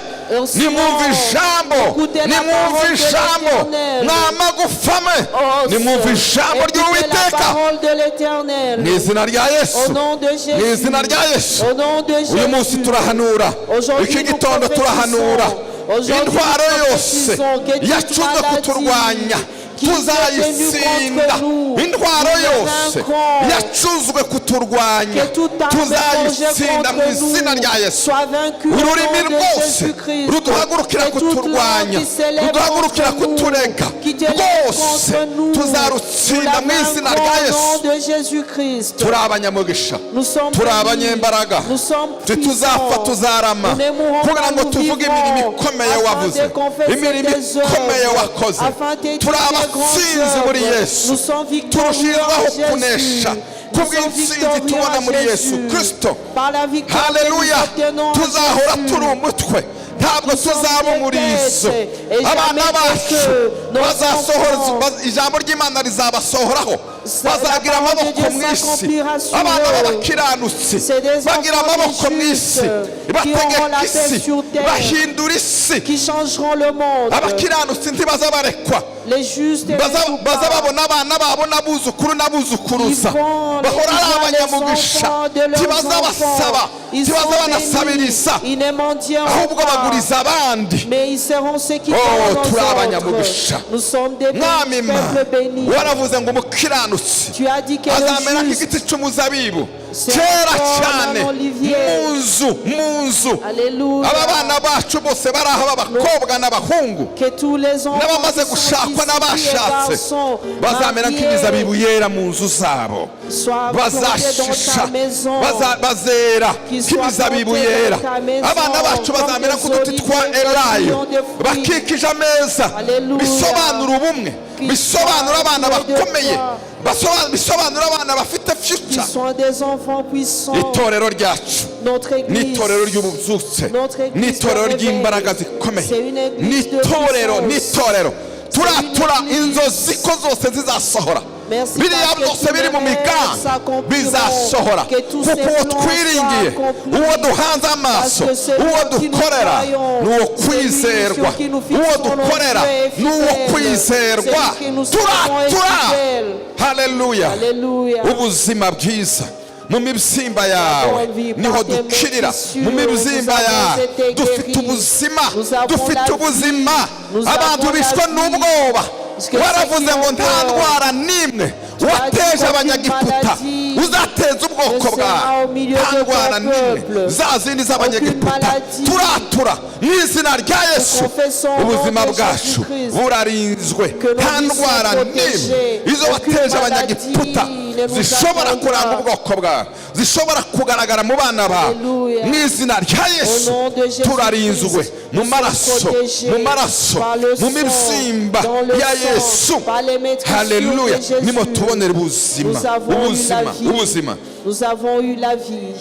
nimwumve ijambo, Écoutez la nimwumve parole de ijambo. l'Éternel. Mwamagufa mwe, Os, nimwumve ijambo écoutez la ry'Uwiteka parole de l'Éternel. Mu izina rya Au Yesu. nom de Mu Jésus. izina rya Yesu. Au nom de Uyu munsi Jésus. turahanura. Aujourd'hui, Iki nous gitondo turahanura prophétisons. Aujourd'hui, intwaro nous yose prophétisons que toute yacuzwe maladie kuturwanya qui s'est tenue tuzayitsinda. Contre nous, Intwaro nous le yose vaincrons. Yacuzwe kuturwanya Que toute arme forgée tuzayitsinda mu contre izina nous rya Yesu. Soit vaincue au Ururimi nom de rwose Jésus-Christ. Ruduhagurukira Que toute langue kuturwanya, qui s'élève ruduhagurukira contre nous, kuturega qui t'élève rwose contre nous, nous tuzarutsinda la mu izina vaincrons rya au Yesu. nom de Jésus-Christ. Turi abanyamugisha. Nous sommes Turi bénis. abanyembaraga. Nous sommes Ntituzapfa, puissants. tuzarama Nous ne mourrons kugira pas, ngo nous tuvuge vivrons, imirimo ikomeye afin wavuze, de confesser imirimo tes ikomeye œuvres, wakoze. Afin de Turi dire tes abatsinzi grandes muri œuvres. Yesu. Nous sommes victorieux Turushirizwaho en Jésus. Kunesha Nous sommes kubw'intsinzi victorieux tubona en muri Yesu Jésus. Kristo. Par la victoire que nous Haleluya! obtenons en Tuzahora Jésus. Turi umutwe, ntabwo Nous sommes tuzaba des umurizo. Têtes et Abana jamais bacu des queues. Nos bazasohora enfants ijambo ry'Imana rizabasohoraho. C'est la Bazagira parole de amaboko Dieu mu isi. S'accomplira sur Abana eux. b'abakiranutsi C'est des bagira enfants amaboko des mu isi, justes qui auront bategeka la paix isi, sur terre, bahindura isi. Qui changeront le monde. Abakiranutsi ntibazabarekwa. Les justes et les Baza coupables. Babona abana babo n'abuzukuru n'abuzukuruza Ils vont bahora ari les abanyamugisha. Enfants de leurs Ntibazabasaba, enfants. Ils sont bénis. ntibazabanasabiriza, Ils ne mendieront ahubwo pas, baguriza abandi. mais ils seront ceux qui Oh, donneront turi aux autres. abanyamugisha. Nous sommes des Mwami peuples Mana, bénis. waravuze ngo umukiranutsi Tu as dit que azamera le juste nk'igiti cy'umuzabibu C'est kera encore cyane un olivier. Mu nzu, mu nzu. Alléluia. Aba bana bacu bose bari aho b'abakobwa n'abahungu Que tous les enfants n'abamaze qui sont gushakwa ici, filles et n'abashatse garçons, bazamera mariés, nk'imizabibu yera mu nzu zabo. Soient plantés dans Bazashisha ta maison. Bazera Qu'ils soient nk'imizabibu plantés yera. Dans ta maison, Abana bacu comme bazamera des nk'uduti twa oliviers elayo qui ont des fruits. bakikije ameza. Alléluia. Bisobanura ubumwe, Qu'ils bisobanura soient abana entourés de bakomeye, toi. bisobanura abana bafite Qui future. sont des enfants puissants. Itorero ryacu Notre ni église. itorero ry'ububyutse, Notre église ni itorero de réveil. Ry'imbaraga zikomeye, C'est une église ni de itorero, ni puissance. itorero turatura Une église. Inzozi ko zose zizasohora. Merci Biriya parce que byose tous biri les mu rêves migambi s'accompliront, bizasohora que tous kuko ces uwo plans twiringiye, soient accomplis. Uwo duhanze amaso, Parce que celui uwo en qui nous dukorera croyons, ni uwo celui kwizerwa. sur qui nous fixons Uwo nos dukorera yeux est ni uwo fidèle. kwizerwa. Celui qui nous servons est Turatura. Fidèle. Haleluya! Alléluia. Ubuzima bwiza, Mu mibyimba yawe niho dukirira, mu mibyimba yawe dufite ubuzima, dufite ubuzima. Abantu bishwe n'ubwoba. Waravuze ngo nta ndwara n'imwe wateje Abanyagiputa uzateza ubwoko bwawe, nta ndwara n'imwe za zindi z'Abanyegiputa. Turatura mu izina rya Yesu, ubuzima bwacu burarinzwe. Nta ndwara n'imwe izo wateje Abanyagiputa zishobora kuranga ubwoko bwawe, zishobora kugaragara mu bana bawe. Mu izina rya Yesu turarinzwe mu maraso, mu maraso, mu mibyimba ya Yesu. Haleluya! Nimo tubonera ubuzima, ubuzima, ubuzima. Nous avons eu la vie.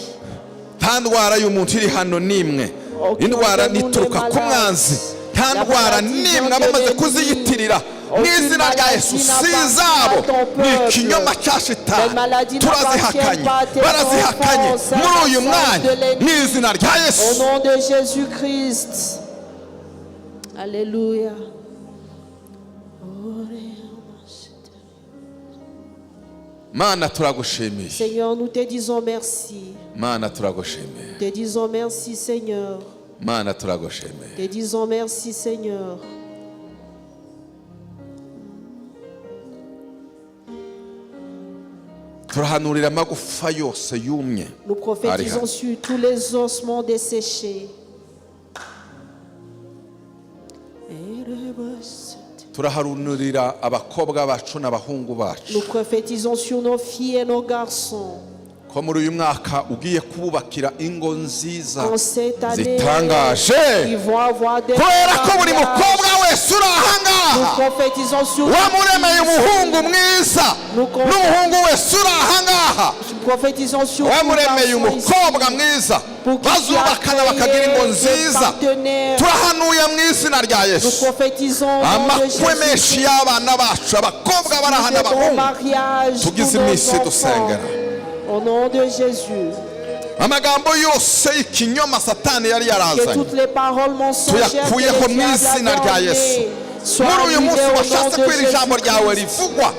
Nta ndwara y'umuntu iri hano n'imwe. Indwara nituruka ku mwanzi. Nta ndwara n'imwe abamaze kuziyitirira, mu izina rya Yesu si izabo, ni ikinyoma cya Shitani. Turazihakanye, barazihakanye muri uyu mwanya mu izina rya Au Yesu. Nom de Jésus-Christ. Alléluia. Mana, turagushimiye. Seigneur, nous te disons merci. Mana, turagushimiye. Nous te disons merci, Seigneur. Mana, turagushimiye. Te disons merci, Seigneur. Turahanurira amagufa yose yumye Nous prophétisons sur tous les ossements desséchés. Turahanurira abakobwa bacu n'abahungu bacu Nous prophétisons sur nos filles et nos garçons. Ko muri uyu mwaka ugiye kububakira ingo nziza En cette année, zitangaje, ils vont avoir des kubera ko buri mariages. Mukobwa wese uri Nous ahangaha prophétisons sur wamuremeye umuhungu mwiza, n'umuhungu wese uri ahangaha nous prophétisons sur wamuremeye tout garçon ici. umukobwa mwiza, bazubakana bakagira ingo nziza. Turahanuye mu izina rya Nous Yesu prophétisons au nom de amakwe menshi Jésus-Christ. y'abana bacu, abakobwa barahana, Des bons abahungu mariages pour tugize nos iminsi enfants. dusengera. Au nom de Jésus. Amagambo yose y'ikinyoma Satani yari Que yarazanye toutes les paroles mensongères que tuyakuyeho le mu diable izina avait rya Yesu. emmenées soient Muri uyu munsi annulées au nom washatse de ko iri jambo ryawe Jésus-Christ. rivugwa,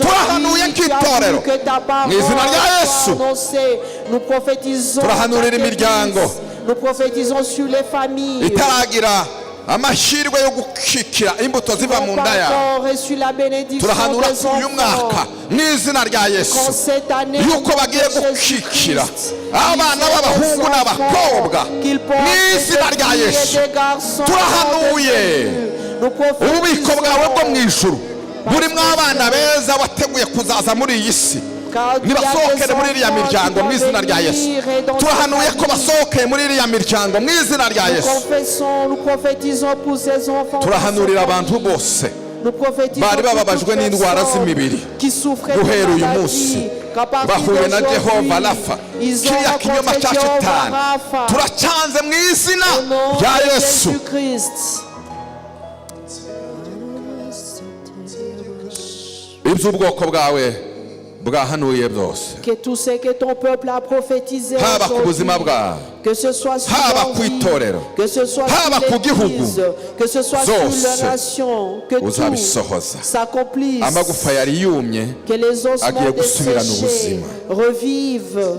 turahanuye Aujourd'hui, tu as nk'itorero voulu que ta parole mu izina rya soit Yesu. annoncée. Nous prophétisons Turahanurira ta imiryango église. Nous prophétisons sur les familles itaragira amahirwe yo gukikira imbuto qui ziva n'ont mu pas nda yawe. encore reçu la bénédiction Turahanura des ko uyu mwaka enfants. mu izina rya Yesu Qu'en cette année, yuko au nom bagiye de gukikira Jésus-Christ, abana ils aient b'abahungu des enfants, n'abakobwa qu'ils portent mu izina des rya filles et Yesu. des garçons Turahanuye au nom de Jésus. Nous ububiko bwawe bwo mu prophétisons ijuru burimo abana beza wateguye kuzaza muri iyi si, car il y a des nibasohokere muri iriya enfants qui miryango mu doivent izina rya Yesu. venir et dans Turahanuye cette ko famille. basohokeye muri iriya miryango mu izina rya Nous Yesu. confessons, nous prophétisons pour ces enfants dans Turahanurira cette abantu famille. bose Nous prophétisons bari pour bababajwe toute n'indwara personne z'imibiri, qui souffrait de guhera uyu maladie, munsi qu'à partir bahuye na d'aujourd'hui, Jehova Rafa. ils ont Kiriya kinyoma rencontré cya Jéhovah Shitani Rapha. turacyanze mu izina Au nom rya de Yesu. Jésus-Christ. Iby'ubwoko bwawe bwahanuye byose, Que tout ce que ton peuple a prophétisé haba ku buzima aujourd'hui, bwawe, que ce soit sur haba leur ku vie, itorero, que ce soit haba sur ku gihugu, l'église, que ce soit sur zose la nation, que tout uzabisohoza. S'accomplisse, Amagufa yari yumye que les ossements agiye gusubirana desséchés ubuzima. Revivent,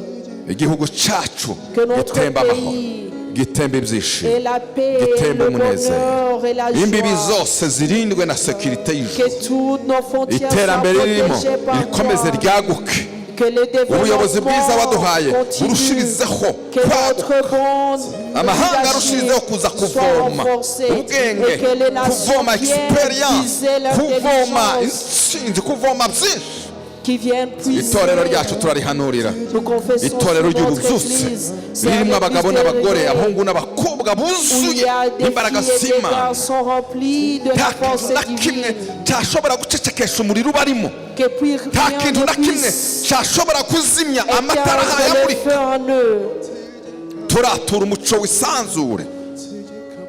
Igihugu cyacu que notre gitemba amahoro, pays gitemba ibyishimo, ait la paix, gitemba le umunezero. bonheur et la Imbibi joie, zose zirindwe na sécurité y'ijuru. Que toutes nos frontières soient Iterambere ririmo protégées par rikomeze toi, ryaguke. Que le Ubuyobozi bwiza développement waduhaye continue, burushirizeho que kwaguka, notre bonne amahanga leadership arushirizeho kuza soit kuvoma renforcée ubwenge, et que les nations kuvoma viennent experience, puiser kuvoma l'intelligence, intsinzi, kuvoma byinshi. Qui viennent puiser. Itorero ryacu turarihanurira, Nous confessons itorero sur notre ry'ububyutse église, c'est ririmo abagabo l'église n'abagore, de abahungu n'abakobwa où il buzuye y a des imbaraga filles et des z'Imana. Garçons remplis de la Nta force kintu na kimwe divine. cyashobora gucecekesha umuriro ubarimo, Que puis nta rien kintu ne na kimwe puisse cyashobora kuzimya amatara éteindre le ahayamurika. Feu en eux. Turatura umuco wisanzure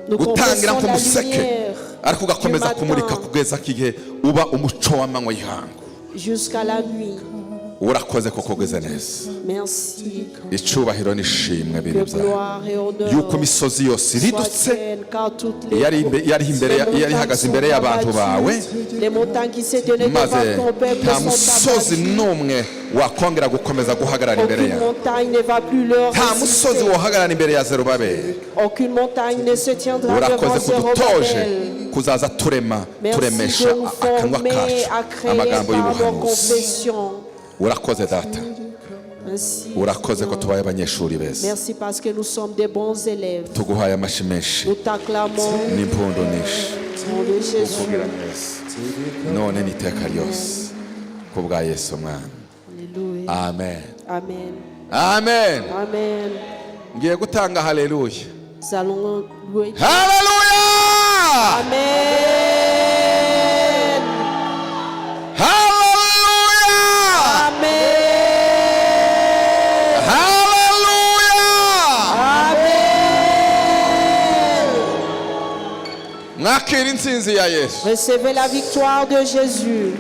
Nous utangira confessons la nk'umuseke, lumière ariko ugakomeza du kumurika matin kugeza igihe uba umuco w'amanywa y'ihangu. Jusqu'à la nuit. Urakoze kuko ugize neza. Merci. Icyubahiro n'ishimwe biri Que byawe gloire et honneur yuko imisozi yose soient iridutse tiennes, car toutes les, yari imbere les yari montagnes ihagaze sont imbere y'abantu bawe abattues. Les montagnes qui s'étenaient maze devant ton peuple nta sont musozi abattues. n'umwe wakongera gukomeza guhagarara imbere Aucune yawe. montagne ne va plus leur Nta musozi résister. wahagarara imbere ya Zerubabeli. Aucune montagne ne se tiendra devant Urakoze kudutoje Zorobabel. kuzaza turema Merci turemesha de nous akanwa former kacu à créer amagambo par nos y'ubuhanuzi. confessions. Urakoze data. Ainsi, Urakoze ko Seigneur, tubaye abanyeshuri beza. merci parce que nous sommes des bons élèves. Tuguhaye amashyi menshi Nous t'acclamons n'impundu nyinshi au nom de Jésus. kugira neza none n'iteka ryose ku bwa Yesu umwana. Alléluia. Amen. Amen. Amen. Amen. Ngiye gutanga haleluya. Nous allons louer Dieu. Haleluya. Amen. Haleluya. Amen. Haleluya. Amen. Mwakira intsinzi ya Yesu. Recevez la victoire de Jésus.